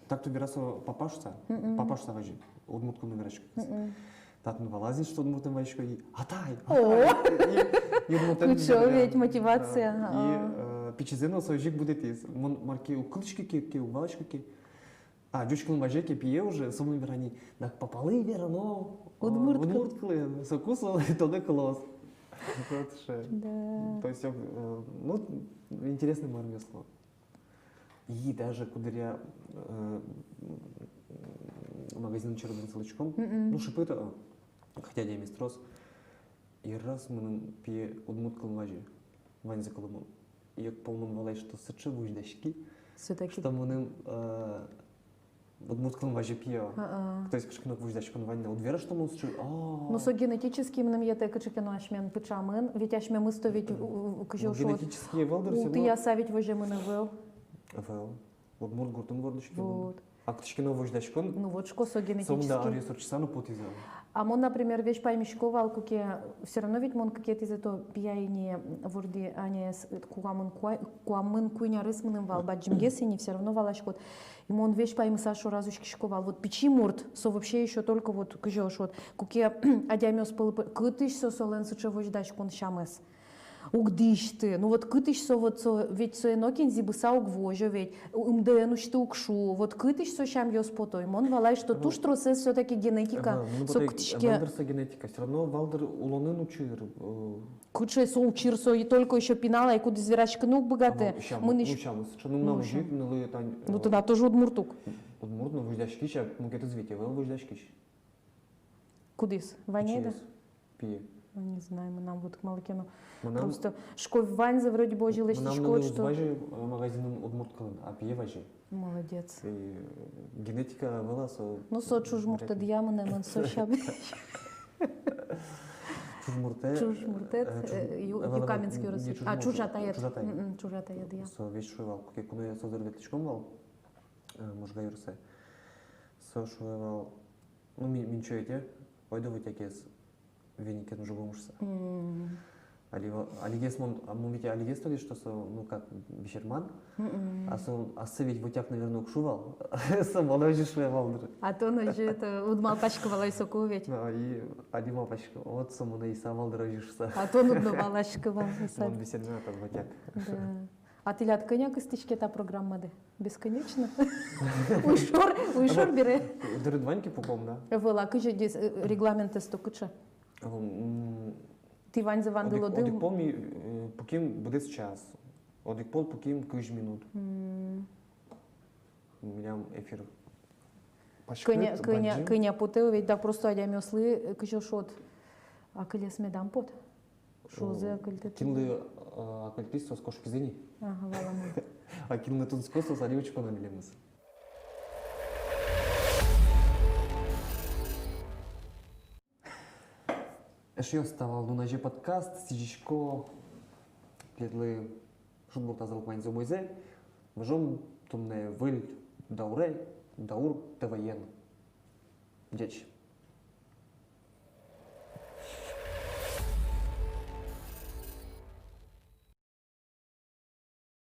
так-то вера со папа шуса, мгм, папа шуса вазе, удмурт кылын вераське. Мгм. Татын валаз ини, что удмуртэн вазисько, и: «Атай, о, атай!» И, и удмуртэн. Кыӵе вераське ведь мотивация, да. И, а, э, пичизэ но со озьы ик будэтӥз. Мон мар ке уг кылӥськы ке, ке уг валаськы ке. А, ӟуч кылын вазе ке пие уже, со мыным вера ни: «Дак папалы верано, о, удмурт кыл-, удмурт кылын, соку со тодэ кылоз». Вот сыӵе. Да. То есть, э, ну, интересный мармес луэ. И даже куддыръя, э, магазинын чередын сылӥськом, мгм, ну, шыпыт, э, хотя адямиез трос. И раз мыным пие удмурт кылын вазе, ваньзэ кылымон. И огпол мон валай, что сыӵе возьдаськи, всё-таки, что мыным, э, удмурт кылын вазе пие. А-а. То есть кыӵе ке но возьдаськон вань на, уд вера, что мон сыӵе, а. Ну, со генетически, мыным йӧтэ, кыӵе ке но асьмелэн пыӵамын, ведь асьмемыз то ведь, у-, у-, кызьы шуод, генетически ӧвӧл дыр со, но утӥяса ведь воземын ӧвӧл. Ӧвӧл. Удмурт гуртын вордӥськемын. Вот. А кытысь ке но возьдаськон. Ну вот, шуисько, со генетический. Сомында аръёс ортчыса но потӥзы. А мон, например, весь паймисько вал, куке, всё равно ведь мон кыкетӥзэ то пияе ини вордӥ, аняез, куамын куа-, куамын куинь арес мыным вал, бадӟымгес ини, всё равно валаськод. И мон весь паймыса шораз учкисько вал. Вот пичи мурт, со вообще ещё только вот кызьы шуод, куке адямиос пӧлы пы-, кытысь со солэн сыӵе возьдаськон сямыз. Уг дӥсьты. Ну вот кытысь со, вот со, ведь сое нокин зӥбыса уг возё ведь, МДН усьтыса уг шу. Вот кытысь со сямъёс пото. И мон валай, что туж тросэз всё-таки генетика. Ага, ну, со вот кытысь ке. Вал дыр со генетика, всё равно вал дыр улонын учыр. Э, кыӵе со учыр, со и только ещё пинал ай, кудӥз вераськыны уг быгаты. А, мон сям-, мынӥсь-, ну, сямыз, что, ну, мынам ужик, ну, лы тань, ну, э, тынад тоже удмурт ук. Удмурт, но возьдаськись, а мукетыз ведь ӧвӧл возьдаськись. Кудӥз? Ваня, да? Пичиез. Пие. Ну, не знаю, мынам вот малы ке но. Мынам просто шуисько, ваньзэ вроде бы озьы лэсьтӥськод, что. Мынам нылы уз вазе, э, магазинын удмурт кылын, а пие вазе. Молодец. И, э, генетика вылаз со. Ну, со ӵужмуртэдъя мынэмын, со сямен. Ӵужмуртэ, ӵужмуртэд, э, ӵуж-, э, ю-, ӧвӧл, Юкаменский ӧвӧл, ёрос. Не ӵужмурт, а, ӵужатаед. Ӵужатаед. М-м, ӵужатаедъя. Со весь шуэ вал, куке куное со доры ветлӥськом вал, э, Можга ёросэ. Со шуэ вал, ну, ми-, минчо ӧте, ойдо вотякез веникен жугом шуса. М. Али ва-, алигес мон, а мон ведь алигес тодӥ, что со, ну, как, бесерман. М-м. А со, а со ведь вотяк, наверное, уг шу вал. Со мон озьы шуэ вал дыр. А тон озьы, это, уд малпаськы вал ай соку ведь. А, и али малпасько. Вот со монэ иса вал дыр озьы шуса. А тон уд но малпаськы вал иса. Мон бесерман, а тон вотяк. Да. А тӥляд кӧня кыстӥське та программады? Бесконечно? Уйшор, уйшор бере. Дырыд вань ке, пуком, да? Ӧвӧл, а кызьы дес-, э, регламентэз-то кыӵе? М, тӥ ваньзэ вандылоды. Одӥг, одӥг пол ми, э, пуким быдэс час. Одӥг пол пуким кызь минут. М. Милям эфир паськыт, кӧня, кӧня, бадӟым. Кӧня потэ ведь, да, просто адямиослы, э, кызьы шуод, акылез медам пот. Шуозы акыльтэ. Кинлы, э, акыльтӥз, соос кошкизы ни. Ага, валамон. А кинлы тунсыко, соос али учко на милемыз. Эшъёс, та вал «Нуназе» подкаст, сӥзисько тӥледлы шудбур тазалык ваньзэ умойзэ. Выжом туннэ выль дауре, Даур ТВ-ен. Ӟеч.